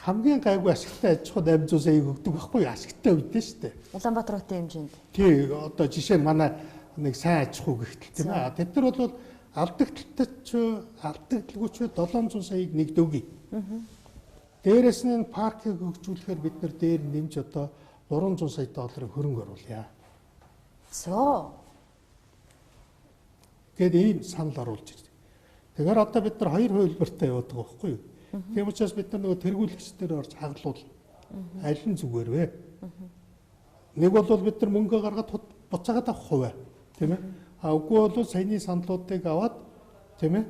хамгийн гайгүй ашигтай аж ахуй 800 саяыг өгдөг байхгүй ашигтай үедээ шүү дээ. Улаанбаатар хотын хэмжээнд. Тий, одоо жишээ нь манай нэг сайн аж ахуй гэхтэл тийм ээ. Тэд нар бол алдагдaltaй ч алдагдaltaгүй ч 700 саяыг нэгд өгье. Дээрээс нь энэ паркийг хөгжүүлэхээр бид нар дээр нэмж одоо 300 сая долларын хөрөнгө оруулъя. Зөө. Гээд ийм санал оруулж ирж. Тэгэхээр одоо бид нар хоёр хувилбартай яваад байгаа байхгүй юу? Тийм учраас бид нар нөгөө тэргүүлэгчдээр орж хаглуул. Аль нь зүгээр вэ? Нэг бол бид нар мөнгө гаргаад буцаагаад авах хувь, тийм ээ? А үгүй бол саяны саналуудыг аваад, тийм ээ?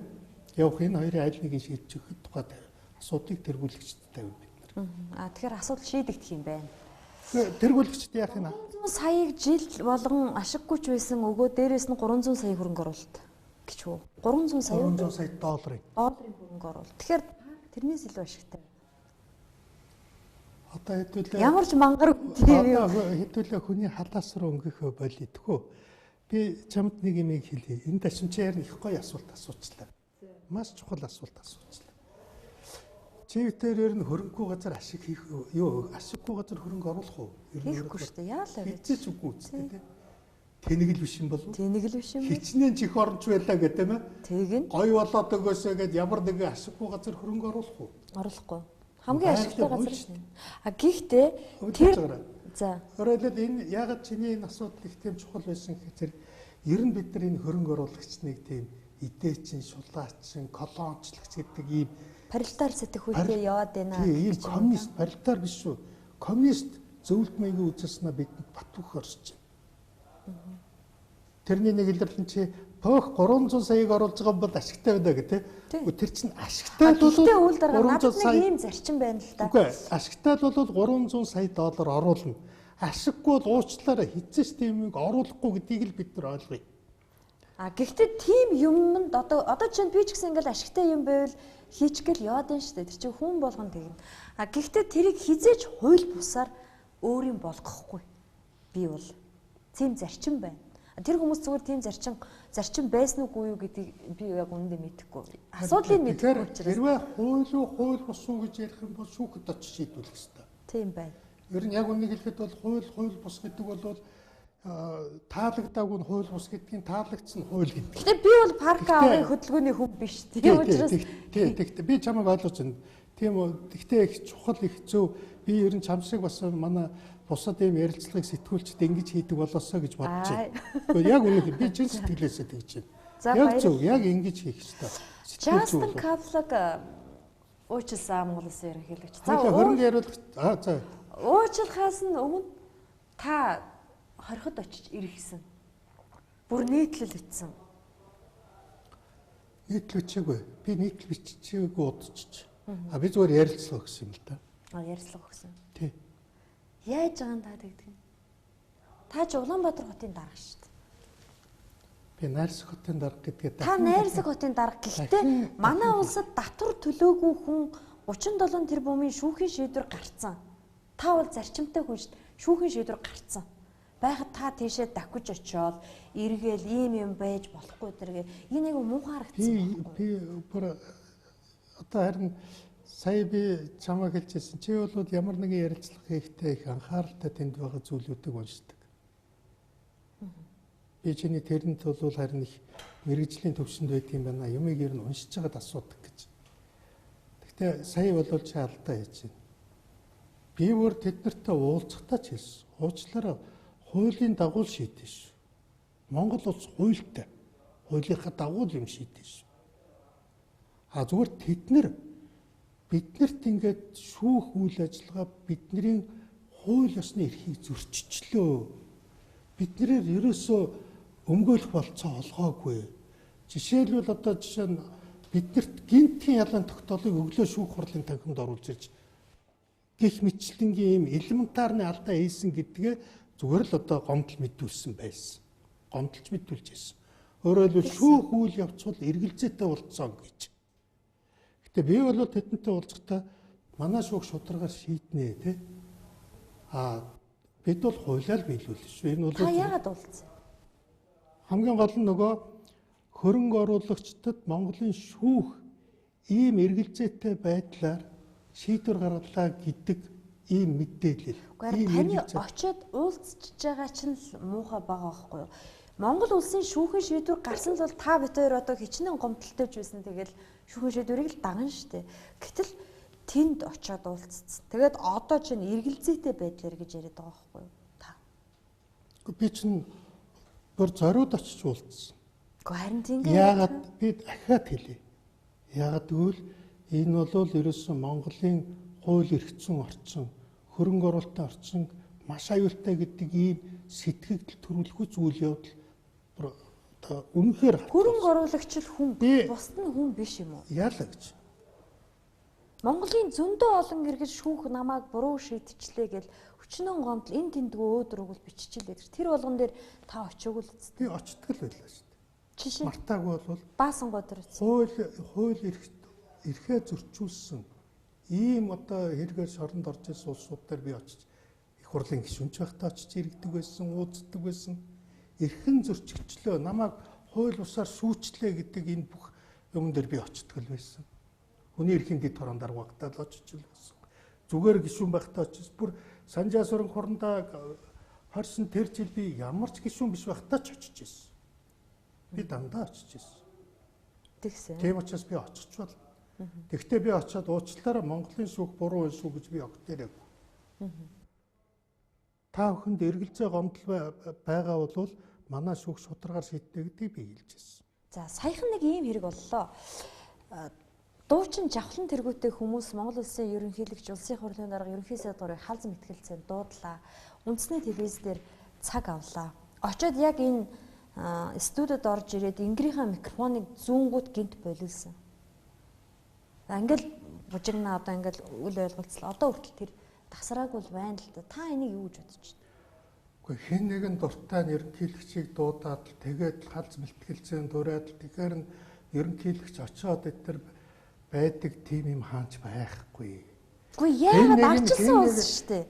Явах энэ хоёрын аль нэгийг шийдэж өгөх тухай асуудлыг тэргүүлэгчдэд тавина бид нар. А тэгэхээр асуудал шийдэгдэх юм байна. Тэргүүлэгчд яах юм бэ? 300 саяыг жил болгон ашиггүй ч байсан өгөө дээрээс нь 300 сая хөрөнгө оруулалт гэж үү? 300 сая 300 сая долларын хөрөнгө оруулалт. Тэгэхээр тэрнээс илүү ашигтай. Одоо хэдүүлээ ямар ч мангар тийм юм. Хэдүүлээ хүний халаас руу өнгөхөө болидгөө. Би чамд нэг юм хэлье. Энэ ташимчаар их гоё асуулт асуучлаа. Маш чухал асуулт асуучлаа. Чивтэр ер нь хөрөнгөгүй газар ашиг хийх юу ашиггүй газар хөрөнгө оруулах уу? Ер нь хийхгүй шүү дээ. Яалаа гэж. Хэзээ ч үгүй үстэй тий. Тэнэг л биш юм болов уу? Тэнэг л биш юм. Хичнээн чих оронч байлаа гэдэг юм аа. Тэгин. Гоё болоод өгөөсөө гэд ямар нэгэн ашиггүй газар хөрөнгө оруулах уу? Оруулахгүй. Хамгийн ашигтай газар шүү. А гэхдээ тэр за. Өөрөлдөл энэ ягаад чиний энэ асуудал их тийм чухал байсан гэхээр ер нь бид нар энэ хөрөнгө оруулагч нэг тийм идээчин, шулаачин, колончлагч гэдэг ийм пролетар сэтгхүүтэй яваад байна. Тийм, ийм коммунист, пролетар биш шүү. Коммунист зөвлөлт маягийн үзэлснэ бидэнд бат бөх орж байна. Тэрний нэг илэрлэн чи пөх 300 саяыг оруулж байгаа бол ашигтай байна гэх тээ. Тэр чинь ашигтай бол 300 сая ийм зарчим байна л да. Үгүй ашигтай бол 300 сая доллар оруулна. Ашиггүй бол уучлаарай хизээч тийм юм оруулахгүй гэдгийг л бид нар ойлгоё. А гэхдээ тийм юмд одоо чинь би ч гэсэн ингээл ашигтай юм байвал хийчихгээл яваад байна шүү дээ. Тэр чинь хүн болгон тэгнэ. А гэхдээ тэрийг хизээч хууль бусаар өөрийн болгохгүй. Би бол тийм зарчим байна. Тэр хүмүүс зүгээр тийм зарчим байсан уугүй юу гэдгийг би яг үнэндээ мэдэхгүй. Асуудлыг мэдэхгүй учраас. Хэрвээ хууль уу хууль бус уу гэж ярих юм бол шүүхэд очиж шийдвэрлэх ёстой. Тийм байна. Ер нь яг үнийг хэлэхэд бол хууль бус гэдэг бол таалагдаагүй нь хууль бус гэдгийг таалагдсан хууль гэдэг. Гэтэ би бол парк аавын хөдөлгөөний хүн биш. Тийм учраас тий тэгтээ би чамайг ойлгож байна. Тийм үү. Тэгтээ их чухал их зөв. Би ер нь чам шиг бас манай бусад ийм ярилцлагыг сэтгүүлчд ингэж хийдэг болоосоо гэж бодож байна. Гэхдээ яг үнэ би чин сэтгэлээсээ тэгж байна. Яг зөв, яг ингэж хийх ёстой. Justin Kavlak уучлсан Монгол Улсын ерөнхийлөгч. За хөрөнгө яриулах за. Уучлахаас нь өмнө та хориход очиж иргэсэн. Бүр нийтлэл бичсэн. Нийтлэл бичээгүй. Би нийтлэл бичээгүй удчихж. А би зүгээр ярилцлага өгсөн юм л да. А ярилцлага өгсөн. Тий. Яаж байгаа юм та тэгдэг юм? Та ч Улаанбаатар хотын дарга шүү дээ. Би Найрсаг хотын дарга гэдгээ та Найрсаг хотын дарга гэхдээ манай улсад татвар төлөөгүй хүн 37 тэрбумын шүүхийн шийдвэр гарцсан. Та бол зарчимтай хүн шүү дээ. Шүүхийн шийдвэр гарцсан. Байхад та тийшээ давхиж очиод эргээл ийм юм байж болохгүй тэргээ энэ нэг муухай харагдсан. Би бүр одоо харин сая би чамайг хэлжсэн. Чи бол ямар нэгэн ярилцлага хийхдээ их анхааралтай тэнд байгаа зүйлүүдийг уншдаг. Би чиний тэрэнд бол харин их мэргэжлийн төвшөнд байдаг юм байна. Юмыг ер нь уншиж байгаад асуудаг гэж. Гэхдээ сая бол чи алдаа хийж байна. Би бүр тэд нартай уулзахдаа ч хэлсэн. Уучлаарай хуулийн дагуу шийдэн шүү. Монгол улс хуультай. Хуулийнхаа дагуу юм шийдэн шүү. А зүгээр тэд нар биднэрт ингээд шүүх үйл ажиллагаа бидний хууль ёсны эрхийг зөрчичлөө. Биднээр ерөөсөө өмгөөлөх болцоо олгоогүй. Жишээлбэл одоо жишээ нь биднэрт гинтийн ялан тогтоолыг өглөө шүүх хурлын танхимд оруулж ирж гих мэтчлэнгийн ийм элементарны алдаа хийсэн гэдгээ зүгээр л одоо гомдол мэдүүлсэн байсан. Гомдолж мэдүүлж байсан. Өөрөөр хэлбэл шүүх үйл явц бол эргэлзээтэй болцсон гэж. Гэтэ би бол тэдэнтэй уулзахдаа манай шүүх шударгаар шийднэ тий. А бид бол хуулиар биелүүлнэ шүү. Энэ бол та яагаад уулзсан? Хамгийн гол нь нөгөө хөрөнгө оруулагчдад Монголын шүүх ийм эргэлзээтэй байдлаар шийдвэр гаргалаа гэдэг ийм мэдээлэл. Үгүй таны очиод уулзчихж байгаа чинь л муухай байгаа байхгүй юу? Монгол улсын шүүхийн шийдвэр гарсан л бол та бид хоёр одоо хичнээн гомдолтой ч байсан тэгэл шүүхийн шийдвэрийг л дагна шүү дээ. Гэтэл Тэнд очиод уулзсан. Тэгээд одоо чинь эргэлзээтэй байдлаар гэж яриад байгаа байхгүй юу? Та. Би чинь бүр зориуд очиж уулзсан. Гэхдээ харин тийм ингээд яагаад би дахиад хэлье. Яагаад гэвэл энэ бол ерөөсөн Монголын хууль эрх зүйн орчин, хөрөнгө оруулалтын орчин маш аюултай гэдэг ийм сэтгэгдэл төрүүлэхүй зүйл явдал одоо үнэхээр хөрөнгө оруулагч л хүн, бусд нь хүн биш юм уу? Яалаа гэж. Монголын зөндөө олон иргэн шүүх намайг буруу шийдчихлээ гэл өчнөн гомдол энэ тэндгүү өөдрөгөл биччихлээ. Тэр болгон дээр та очиог л үст. Би очтгол байлаа шүү дээ. Жишээ. Мартаагүй бол баасан гоо төр. Хууль эрхээ зөрчүүлсэн ийм одоо хэрэгээр шоронд орж ирсэн улсууд дээр би очиж их хурлын гишүүнч байхдаа очиж иргэдэг байсан, уулздаг байсан. Эрхэн зөрчигчлөө, намайг хууль бусаар шүүчлээ гэдэг энэ бүх юм дээр би очтгол байсан. Хүний эрхийн дэд хорон дарга багтаа л очиж л байсан. Зүгээр гишүүн байхдаа очиж бүр Санжаа сүрэн хурандаа хорсон тэр жил би ямар ч гишүүн биш байхдаа ч очиж ирсэн. Би дандаа очиж ирсэн. Тэгсэн. Тийм учраас би очих бол. Тэгвэл би очиад уучлаарай Монголын шүүх буруу байсан шүү гэж би огт яриаггүй. Та бүхэнд эргэлзээ гомдол байгаа бол манай шүүх шударгаар шийднэ гэдгийг би хэлж ирсэн. За саяхан нэг ийм хэрэг боллоо. Дуучин Жавхлан тэргүүтэй хүмүүс Монгол улсын ерөнхийлөгч, улсын хурлын дарга, ерөнхий сайд гурыг халз мэтгэлцээнд дуудлаа. Үндэсний телевиз дээр цаг авлаа. Очоод яг энэ студид орж ирээд ингрийнхаа микрофоныг зүүнгүүт гинт болиулсан. Ингээл бужигнаа одоо ингээл үл ойлголцлоо. Одоо хүртэл тэр тасраагүй л байна л да. Та энийг юу гэж бодож байна? Үгүй хэн нэгэн дуртай нь ерөнхийлөгчийг дуудаад тэгээд халз мэтгэлцээнд дуриад тэгэхээр нь ерөнхийлөгч очиод тэр байдаг тийм юм хаач байхгүй. Үгүй яагаад арчилсан улс шүү дээ.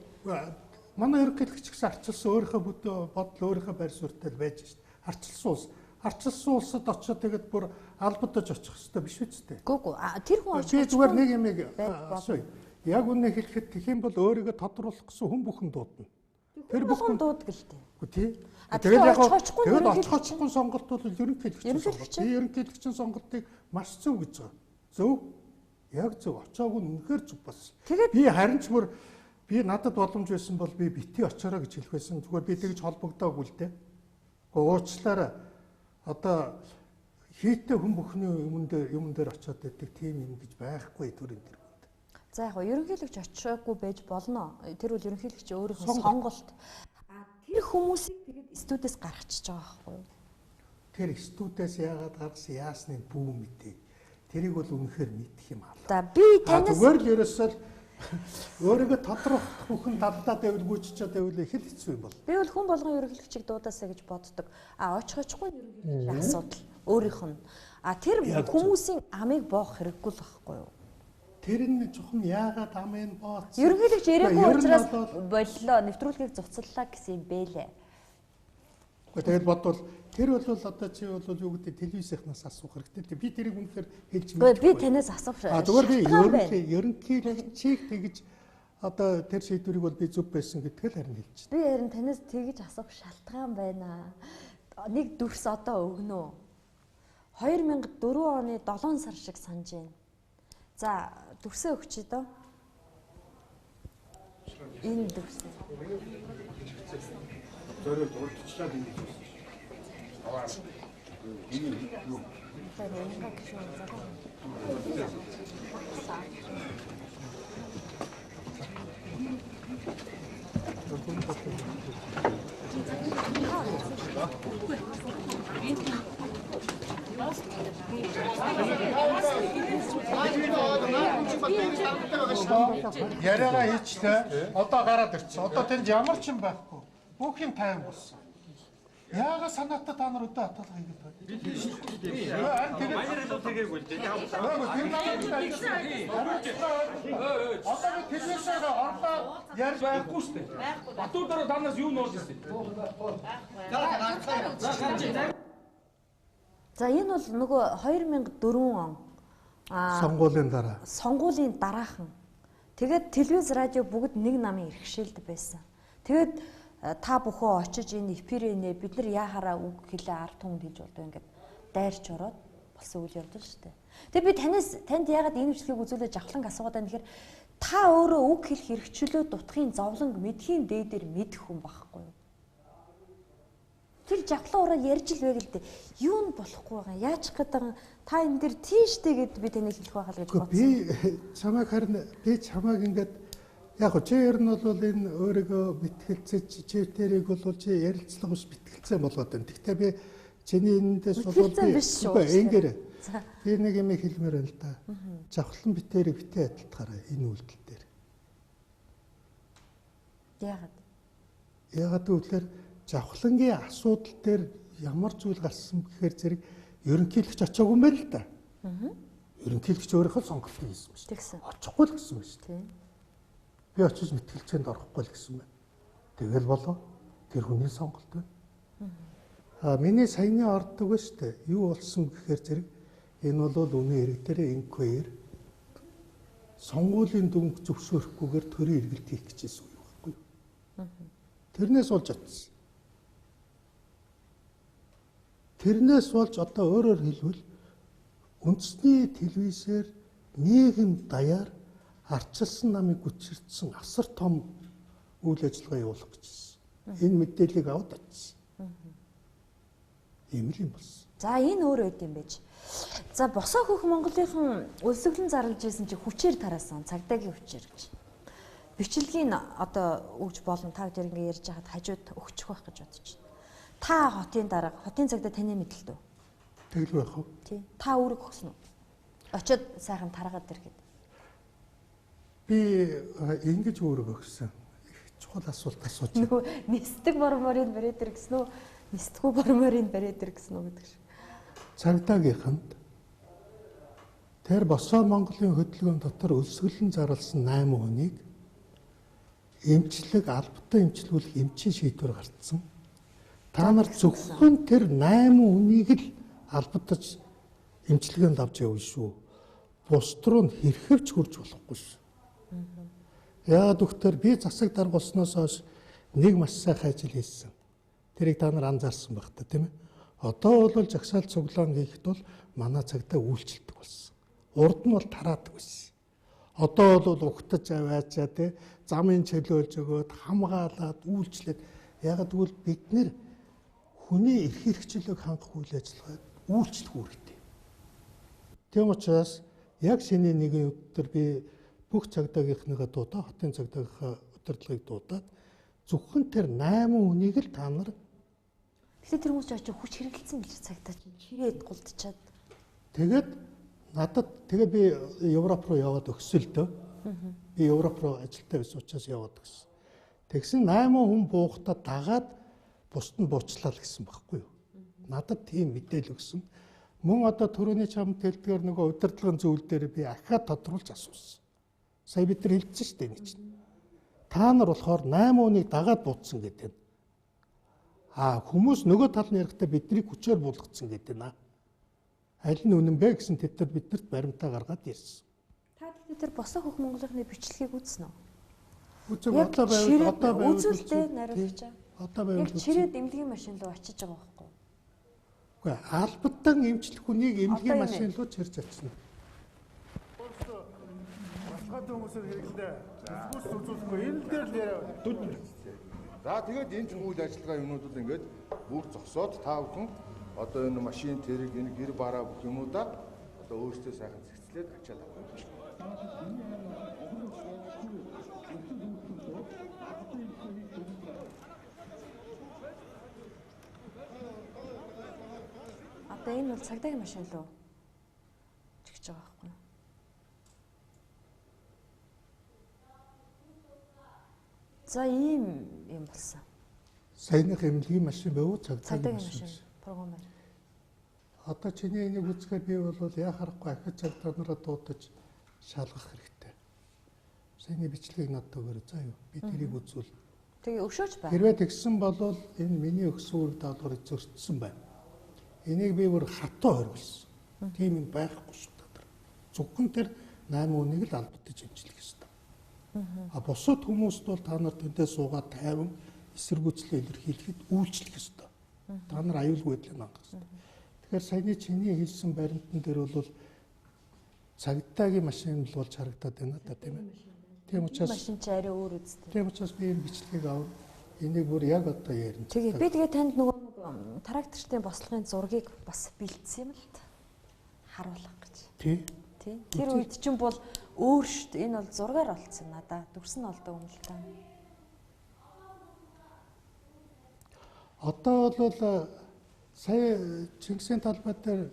Манай ерөнхийлөгч гэсэн арчилсан өөрийнхөө бодол өөрийнхөө байр суурьтай л байж шүү дээ. Арчилсан улс. Арчилсан улсад очиод тэгээд бүр албадаж очих хэрэгтэй биш үсттэй. Үгүй тэр хүн очих. Би зүгээр нэг юмыг асууя. Яг үнэ хэлэхэд тэгэх юм бол өөрийгөө тодруулах гэсэн хүн бүхэн дуудана. Тэр бүхэн дуудаг л дээ. Үгүй тий. Тэгээд яг тэгээд очих очихгүй сонголт бол ерөнхийлөгчийн сонголт. Би ерөнхийлөгчийн сонголтыг маш зөв гэж байгаа. Зөв. Яг зөв. Очоогүй нь үнэхээр зөв болсон. Би харин ч бүр би надад боломж байсан бол би бити очоорой гэж хэлэх байсан. Зүгээр би тэгж холбогдоогүй л дээ. Гэхдээ уучлаарай. Одоо хийтэ хүн бүхний юмн дээр очиод байдаг тийм юм гэж байхгүй төрийн тэргуунд. За яг ерөнхийлөгч очиогүй байж болно. Тэр бол ерөнхийлөгч өөрийнх нь сонголт. А тэр хүмүүсийг тэгээд студиэс гаргачихж байгаа байхгүй юу? Тэр студиэс яагаад гаргасан яасныг бүү мэдээ. Тэрийг бол үнэхээр мэдэх юм аа. За би танаас зүгээр л ерөөсөө өөрийгөө тодруулах бүхэн талдаа байвал гүйчичээд байвал их л хэцүү юм бол. Би бол хүн болгон ерөнхийлөгчийг дуудаасаа гэж боддог. А очих очихгүй ерөнхийлөгчийн асуудал өөрийнх нь. А тэр хүмүүсийн амыг боох хэрэггүй л байхгүй юу? Тэр нь чухам яагаад амыг бооцсон? Ерөнхийлөгч ирээгүй учраас боллоо, нэвтрүүлгийг зуцаллаа гэсэн юм бэлээ. Гэхдээ тэгэл бодвол тэр бол одоо чи бол юу гэдэг телевизийнхнаас асуух хэрэгтэй. Би тэрийг үнэхээр хэлж мэдэхгүй. Би танаас асуух. А зүгээр би ерөнхийлөгчийг тэгж одоо тэр шийдвэрийг бол би зөв байсан гэдгийг л харин хэлж байна. Би харин танаас тэгж асуух шалтгаан байна. Нэг дүрс одоо өгнө. 2004 оны 7 сар шиг санаж байна. За дүрсээ өгчий дөө. Энэ дүрсээ. Зориуд урдчлаад ингэж байсан. Аваа. Энэ юу? Яриагаа хийчлээ. Одоо гараад ирсэн. Одоо тэнд ямар ч юм байхгүй. Бүх юм тайван болсон. Яагаад санаатай та нар өдөө хатгалах хийгээд байна? Баяр хэлүү тэгээгүй л дээ. Одоо би телевизээр орлоо ярьж байхгүй шүү дээ. Батур дараа танаас юу нууж ирсэн? За энэ бол нөгөө 2004 он сонгуулийн дараа. Сонгуулийн дараахан. Тэгээд телевиз радио бүгд нэг намын иргэшээлд байсан. Тэгээд та бүхэн очиж энэ эфирээ нэ бид нар яхаараа үг хэлээ ард түмэнд хэлж болдоо ингээд дайрч ороод Болсон үйл явдал шүү дээ. Тэгээ би танд яагаад энэ бичлэгийг үзүүлээ жавхланг асуугаад байна гэхээр та өөрөө үг хэлэх эрхчлөө дутхын зовлонг мэдхийн дээдэр мэдэх хүн байхгүй юу? Тэр жавхлан ураа ярьж л байг л дээ. Юу нь болохгүй байгаа. Яаж гэдэг та энэ дэр тийштэй гэд би таныг хэлэх байхал гэж бодсон. Би чамайг харин би чамайг ингээд яг чи ер нь бол энэ өөрийгөө бэтгэлцэж чивтэрийг бол чи ярилцлага ус бэтгэлцэн болгоод байна. Гэхдээ би чиний энэндээс бол би ингээрэ. Би нэг юм хэлмээр байна л да. Жавхлан битэрийг битээ адилтгаарай энэ үйлдэл дээр. Яагаад? Яагаад гэвэл жавхлангийн асуудал дээр ямар зүйл гарсан гэхээр зэрэг ерөнхийлөгч очоогүй юм байна л да. Ерөнхийлөгч өөрийнхөө сонголтыг хийсэн байна шүү. Очихгүй л гэсэн байна шүү. Би очиж мэтгэлцээнд орохгүй л гэсэн байна. Тэгэл болоо. Тэр хүний сонголт байна. А миний саяны ордог ба шүү дээ. Юу болсон гэхээр зэрэг энэ бол үнэн хэрэг дээр инквайр сонгуулийн дүнг зөвшөөрөхгүйгээр төрийн эргэлт хийх гэж байсан юм байхгүй юу? Тэрнээс болж очсон. Тэрнээс болж одоо өөрөөр хэлбэл үндэсний телевизээр нийгэм даяар арчилсан намыг гүчирдсэн асар том үйл ажиллагаа явуулах гэжсэн. Энэ мэдээллийг аваад очсон. Ийм л юм болсон. За энэ өөр байд юм байж. За босоо хөх Монголынхан өлсгөлэн зарлж исэн чи хүчээр тараасан цагдаагийн хүчээр гэж. Бичлэгийг одоо өгж болно та бүхэн ингэ ярьж байхад хажууд өгчих байх гэж бодож байна. Та хотын дарга, хотын цагдаа таны мэдлэлд үү? Тэгэл байх уу? Тий. Та өөрөг өгсөн үү? Очоод сайхан таргаад ир гэд. Би ингэж өөрөг өгсөн. Их чухал асуулт асууж. Нөгөө нисдэг борморыг бариад ир гэсэн үү? Нисдэггүй борморыг бариад ир гэсэн үү гэдэг шиг. Цагдаагийнханд тэр босоо Монголын хөдөлгөөн дотор өлсгөлэн зарласан 8 хүнийг эмчлэг албатай эмчлүүлэх эмчийн шийдвэр гаргасан. Та нар зөвхөн тэр 8 хүнийг л албатаж эмчилгээнд авч явна шүү. Бусд руу нь хэрхэвч хурж болохгүй шүү. Яагаад гэвэл би засаг дарга болсноос хойш нэг маш сайхан ажил хийсэн. Тэрийг та нар анзаарсан байх та тийм ээ. Одоо бол жагсаал цуглаан хийхэд бол манай цагдаа үйлчлдэг болсон. Урд нь бол тараадаг байсан. Одоо бол угтаж аваачаа тий замын чөлөөлж өгөөд хамгаалаад үйлчлээд яагаад гэвэл бид нэр хүний эрх хэрэгчлөөг хангах үйл ажиллагаа үйлчлэх үүрэгтэй. Тийм учраас яг шинэ нэгэн өдөр би бүх цагдаагийнхныгаа дуудаа хотын цагдаагийнхаа удирдлагыг дуудаад зөвхөн тэр 8 хүнийг л та нар Тэгэхээр тэр хүмүүс очиж хүч хэрэглэсэн билж цагдаа чинь чирээд гулдчаад. Тэгээд надад тэгээд би Европ руу яваад өгсөн л дөө. Би Европ руу ажилтаа байсан учраас яваад өгсөн. Тэгсэн 8 хүн буухтаа дагаад бусд нь буучлаа л гэсэн байхгүй юу? Надад тийм мэдээлэл өгсөн. Мөн одоо түрүүний чамд хэлдгээр нөгөө удирдлагын зүйл дээр би ахиад тодруулж асуусан. Сая бид нар хэлсэн шүү дээ энэ чинь. Та нар болохоор 8 хүнийг дагаад буудсан гэдэг. А хүмүүс нөгөө тал нь ярихдаа биднийг хүчээр буулгацсан гэдэг нэ. Аль нь үнэн бэ гэсэн тэд нар биднэрт баримтаа гаргаад ирсэн. Та тэгтээ тэр босоо хөх Монголынхны бичлэгийг үзсэн үү? Үзэг одоо байвал одоо байвал үзүүлдэ нариулагч. Одоо байвал яг чирээд эмнэлгийн машин руу очиж байгаа байхгүй юу? Үгүй албадан эмчлэх хүнийг эмнэлгийн машин руу чирж очино. Баталгаатай хүмүүсээр хэрэглээ. Бүс үзүүлэхгүй энэ дээр л яриа. За тэгээд энэ ч үйл ажиллагаа юмнууд бол ингээд бүр зогсоод та бүхэн одоо энэ машин тэрэг энэ гэр бараа бүх юмудаа одоо өөрсдөө сайхан зэгцлээд ачаал авах юм. Одоо энэ бол цагдаагийн машин лөө чигч байгаа байхгүй юу? За ийм юм болсон. Саяных эмнэлгийн машин байв уу цагдаагийн машин? Програмаар. Одоо чиний энийг үзэхээр би бол яа харахгүй ахиж цагдаа нараа дуудаж шалгах хэрэгтэй. Саяны бичлэгийг надад өгөөрэй заа юу. Би тэрийг үзүүл. Тэгээ өшөөж байна. Хэрвээ тэгсэн бол энэ миний өгсөн үүрэг даалгаврыг зөрчсөн байна. Энийг би бүр хатуу хориглосон. Тийм юм байхгүй шүү дээ. Зөвхөн тэр 8 хүнийг л албадаж эмчлэх ёстой. А бусад хүмүүст бол та нар тэндээ суугаад тайван эсэргүүцлээ илэрхийлэхэд үйлчлэх ёстой. Та нар аюулгүй байдлыг хангах ёстой. Тэгэхээр саяны чиний хэлсэн баримтан дээр бол цагдаагийн машин л болж харагдаад байна да, тийм ээ. Тийм учраас машин чи арай өөр үстэй. Тийм учраас би энэ бичлэгийг авна. Энийг бүр яг одоо ярина. Тэгээ би тэгээ танд нөгөө тракторчдын бослогын зургийг бас бэлдсэн юм л та. Харуулах гэж. Тий. Тий. Тэр үед чинь бол өөр шүү дээ. Энэ бол зургаар олцсон надаа. Дүрс нь олдог юм л та. Одоо бол сая Чингисийн талбай дээр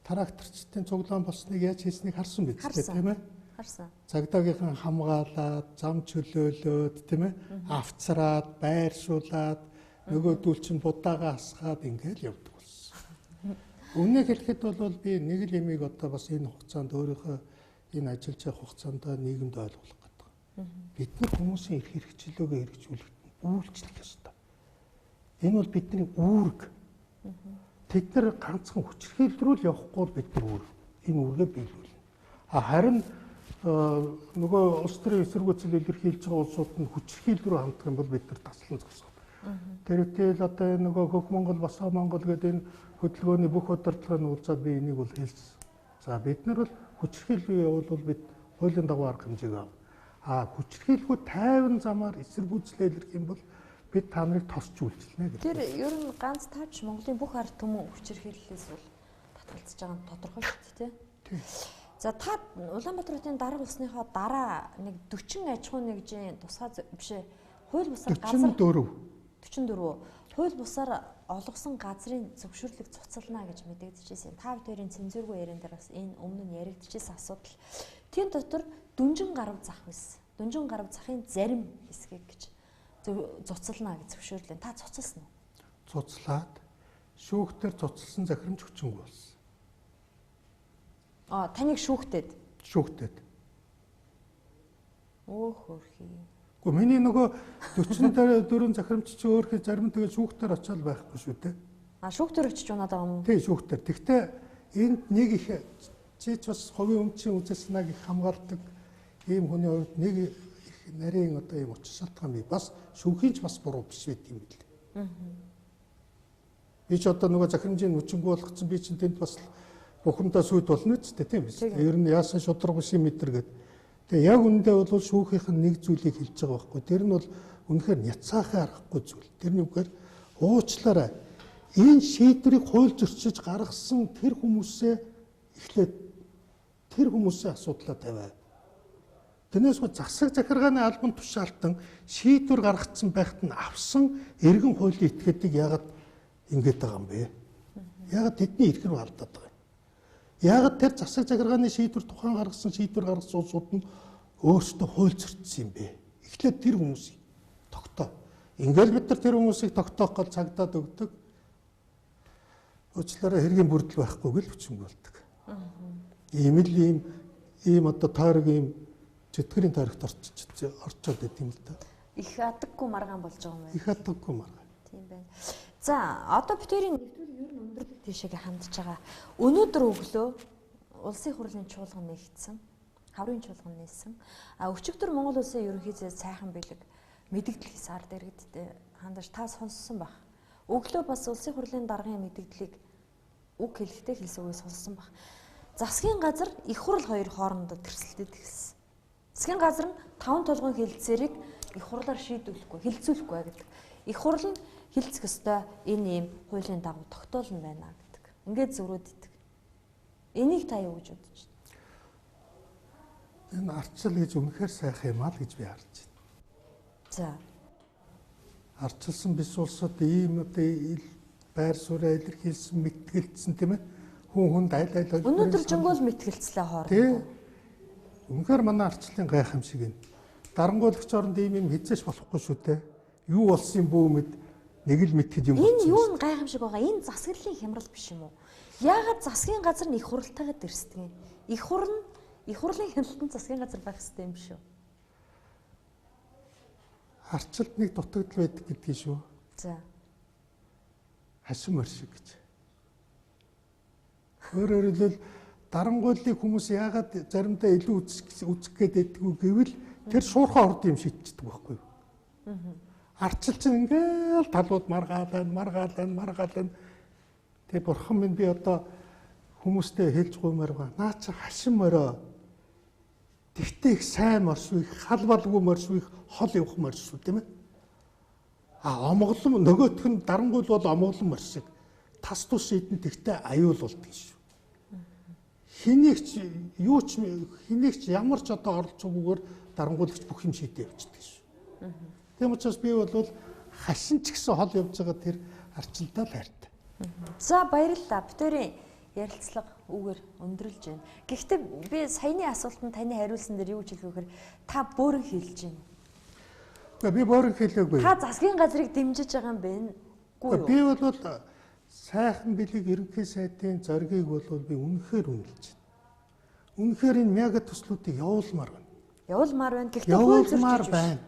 тракторчдын цуглаан болсныг яаж хийснийг харсан биз дээ, тийм ээ? Харсан. Цагдаагийнхан хамгаалаад, зам чөлөөлөөд, тийм ээ? Авцраад, байршуулад, нөгөөдүүл чинь будаага асгаад ингээл явдаг болсон. Өмнө хэлэхэд бол би нэг л юмыг одоо бас энэ хугацаанд өөрийнхөө энэ ажиллаж явах хугацаанд нийгэмд ойлгох гэдэг. Бид нар хүмүүсийн эрх хэрэгчлөөгөө хэрэгжүүлэхэд үйлчлэх ёстой. Энэ бол бидний үүрэг. Тэд нар ганцхан хүчирхийлэл рүү л явахгүй бол бид нар үүрэг. Энэ үүргээ биелүүлнэ. А харин нөгөө улс төрийн эсэргүүцэл илэрхийлж байгаа улсууд нь хүчирхийлэл рүү хандах юм бол бид нар таслан зогсох. Тэрвтэл одоо энэ нөгөө Хөх Монгол, Босоо Монгол гэдэг энэ хөдөлгөөний бүх удирдлагыг уулзаад би энийг бол хэлсэн. За бид нар бол хүчирхийлэл рүү явбал бид хуулийн дагуу арга хэмжээг авна. А хүчирхийлэхгүй тайван замаар эсэргүүцлээ илэрх юм бол бид та нарыг тосч үйлчилнэ гэдэг. Тэр ер нь ганц таач Монголын бүх ард түмэн хүчирхийллээс бол татгалзаж байгаа нь тодорхой шүү дээ, тий. За та Улаанбаатар хотын дарга болсныхоо дараа нэг 40 аж ахуйн нэгжийн тусгай биш ээ хууль бусаар газар 44 хууль бусаар олгосон газрын зөвшөөрлийг цуцална гэж мэдэгдэжсэн. Та бүхэн цензургүй ярен дээр бас энэ өмнө нь яригдчихсэн асуудал. Тэн дотор дүнжин гаруй зах байсан. Дүнжин гаруй захын зарим хэсгийг гэж цуцална гэж зөвшөөрлөө. Та цуцалсан уу? Цуцлаад шүүхтэр цуцалсан захирамж хүчингүй болсон. А таныг шүүхтэд. Шүүхтэд. Өө хөрхий. Гэхдээ миний нөгөө 44 захирамч чи өөрхий зарим тэгээ шүүхтэр очиад байхгүй шүү дээ. А шүүхтэр очиж унаад байгаа юм уу? Тий, шүүхтэр. Тэгтээ энд нэг их чи ч бас хувийн өмчийн үзэл санааг их хамгаалдаг ийм хүний хувьд нэг их нарийн одоо ийм учир шалтгаан бий. Бас шүүхийн ч бас буруу биш байт юм бэл. Би ч одоо нөгөө захирамжийн хүчингүй болгоцсон би чинь тэнд бас бухимдаа сүйд болно ч тийм биз. Ер нь яасан шудраг биш юм мэдэр гээд. Тэгээ яг үүндээ бол шүүхийнх нь нэг зүйлийг хэлж байгаа байхгүй. Тэр нь бол үнэхээр няцаахын аргагүй зүйл. Тэрний үгээр уучлаарай. Энэ шийдвэрийг хууль зөрчиж гаргасан тэр хүмүүсээ эхлээд тэр хүмүүсээ асуудлаа тавиа. Тэрнээс хөө засаг захиргааны албан тушаалтан шийдвэр гаргацсан байхад нь авсан эргэн хуулийн этгээдийг яагаад ингэж байгаа юм бэ? Яагаад тэдний эрх рүү алдаад байгаа юм? Яагаад тэр засаг захиргааны шийдвэр тухайн гаргасан шийдвэр гаргасан улсууд нь өөрсдөө хууль зөрчсөн юм бэ? Эхлээд тэр хүмүүсийг тогтоо. Ингээл бид нар тэр хүмүүсийг тогтоох гол цагдаад өгдөг. Уучлаарай хэргийн бүрдэл байхгүй гэл хүчингүй болдог. Ийм л ийм одоо тойрог ийм чөтгөрийн тойрогт орчоод байт юм л да. Их адаггүй маргаан болж байгаа юм байна. Их адаггүй маргаан. Тийм байна. За одоо бид хоёрын нэвтрүүлэг ер нь өндөрлөг тийшээгээ хандж байгаа. Өнөөдөр өглөө улсын хурлын чуулган нэгдсэн. Хаврын чуулган нээсэн. А өчигдөр Монгол улсын ерөнхий зээл сайхан бэлэг мэдэгдэл хийсэн ард иргэдтэй хандаж та сонссон байх. Өглөө бас улсын хурлын даргын мэдэгдлийг үг хэлэхдээ хэлсэн үгийг сонссон байх. Засгийн газар их хурл хоёр хоорондоо тэрсэлдэд эхэлсэн. Засгийн газар нь 5 толгойн хэлэлцээрийг их хурлаар шийдвэрлэхгүй, хэлэлцүүлэхгүй гэдэг. Их хурл нь хэлэлцэх ёстой энэ ийм хуулийн дагуу тогтоол нь байна гэдэг. Ингээд зөрөөддөг. Энийг та юу гэж бодож байна? Энэ арчил гэж үнэхээр сайхан юм аа л гэж би харж байна. За. Арчилсан бис улсад ийм одоо байр сууриа илэрхийлсэн, мэтгэлцсэн тийм ээ. Хүн хүнд аль аль өнөөдөр жингөөл мэтгэлцлээ хоорондоо. Тий. Үнэхээр манай арчлалын гайхамшиг юм. Дарангуулагч оронд ийм юм хизээш болохгүй шүү дээ. Юу болсон юм бүү мэд нэг л мэтгэж юм болсон. Энэ юу н гайхамшиг байгаа? Энэ засаглалын хямрал биш юм уу? Яагаад засгийн газар нь их хуралтайгаа дэрсдэг юм? Их хурл нь их хурлын хяналтанд засгийн газар байх хэрэгтэй юм шүү. Арчилд нэг дутагдал байдаг гэдгийг шүү. За. Хашин морь шиг гэж. Өөрөөр хэлбэл дарангуйллыг хүмүүс яагаад заримдаа илүү үзэх гээд байдгүй гэвэл тэр шуурхай орд юм шийдчихдэг байхгүй юу? Арчил чинь ингээл талууд маргаалаа, маргаалаа, маргаалаа. Тэгээ бурхан минь би одоо хүмүүстэй хэлж гуймаар байгаа. Наа чи хашин морой. Тэгтээ их сайн морь шүү, их халбалгүй морь шүү, их хол явах морь шүү, тийм ээ. А омглон нөгөөх нь дарангуйл бол омглон морь шиг. Тас тус шийдэн тэгтээ аюул болдог шүү. Хэнийг ч юу ч хэнийг ч ямар ч одоо оролцоогүйгээр дарангуулагч бүх юм шийдээ явчихдаг шүү. Тийм учраас би бол хашин ч гэсэн хол явж байгаа тэр арчилдаа л хайртай. За баярлалаа. Битүүрийн ярилцлага үүгээр өндөрлж байна. Гэхдээ би саяны асуултанд таны хариулсан дээр юу гэж хэлэх вэ гэхээр та бөөрөн хийлж байна. Би бөөрөн хийлээгүй. Та засгийн газрыг дэмжиж байгаа юм байна. Үгүй юу? Би бол сайхан бэлэг ерөнхий сайдын зоригийг бол би үнэхээр үнэлж байна. Үнэхээр энэ мега төслүүдийг явуулмаар байна. Явуулмаар байна. Гэхдээ хууль зөрчиж байна.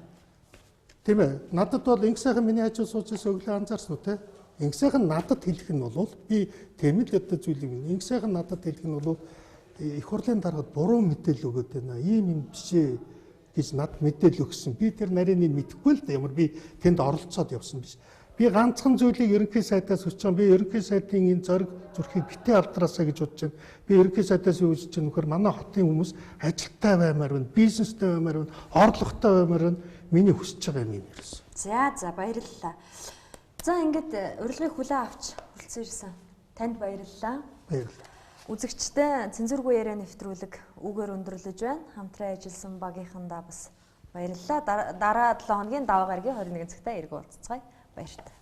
Тийм ээ. Надад бол инг сайхан миний хажуу сууж байсан өглөө анзаарсан уу те? Инг сайхан надад хэлэх нь бол би тийм л одоо зүйл юм. Инг сайхан надад хэлэх нь бол их хурлын даргад буруу мэдээлэл өгөөд байна. Ийм юм биш ээ гэж над мэдээлэл өгсөн. Би тэр нарийныг мэдэхгүй л да ямар би тэнд оролцоод явсан биш. Би ганцхан зүйлийг ерөнхий сайдаас хүсэж байгаа. Би ерөнхий сайдын энэ зориг зүрхийг битээ алдраасаа гэж бодож байна. Би ерөнхий сайдаас юу гэж байна вэхээр манай хотын хүмүүс ажилттай баймаар байна, бизнестэй баймаар байна, орлоготой баймаар байна. Миний хүсэж байгаа юм юм ерөөс. За баярлалаа. За ингээд урилгыг хүлээн авч хүрэлцэн ирсэн. Танд баярлалаа. Баярлалаа. Үзэгчтэй цензургүй яриа нэвтрүүлэг үүгээр өндөрлөж байна. Хамтран ажилласан багийнхандаа бас баярлалаа. Дараа 7 хоногийн даваа гарагийн 21 цагта эргэн уулзцгаая. Баяртай.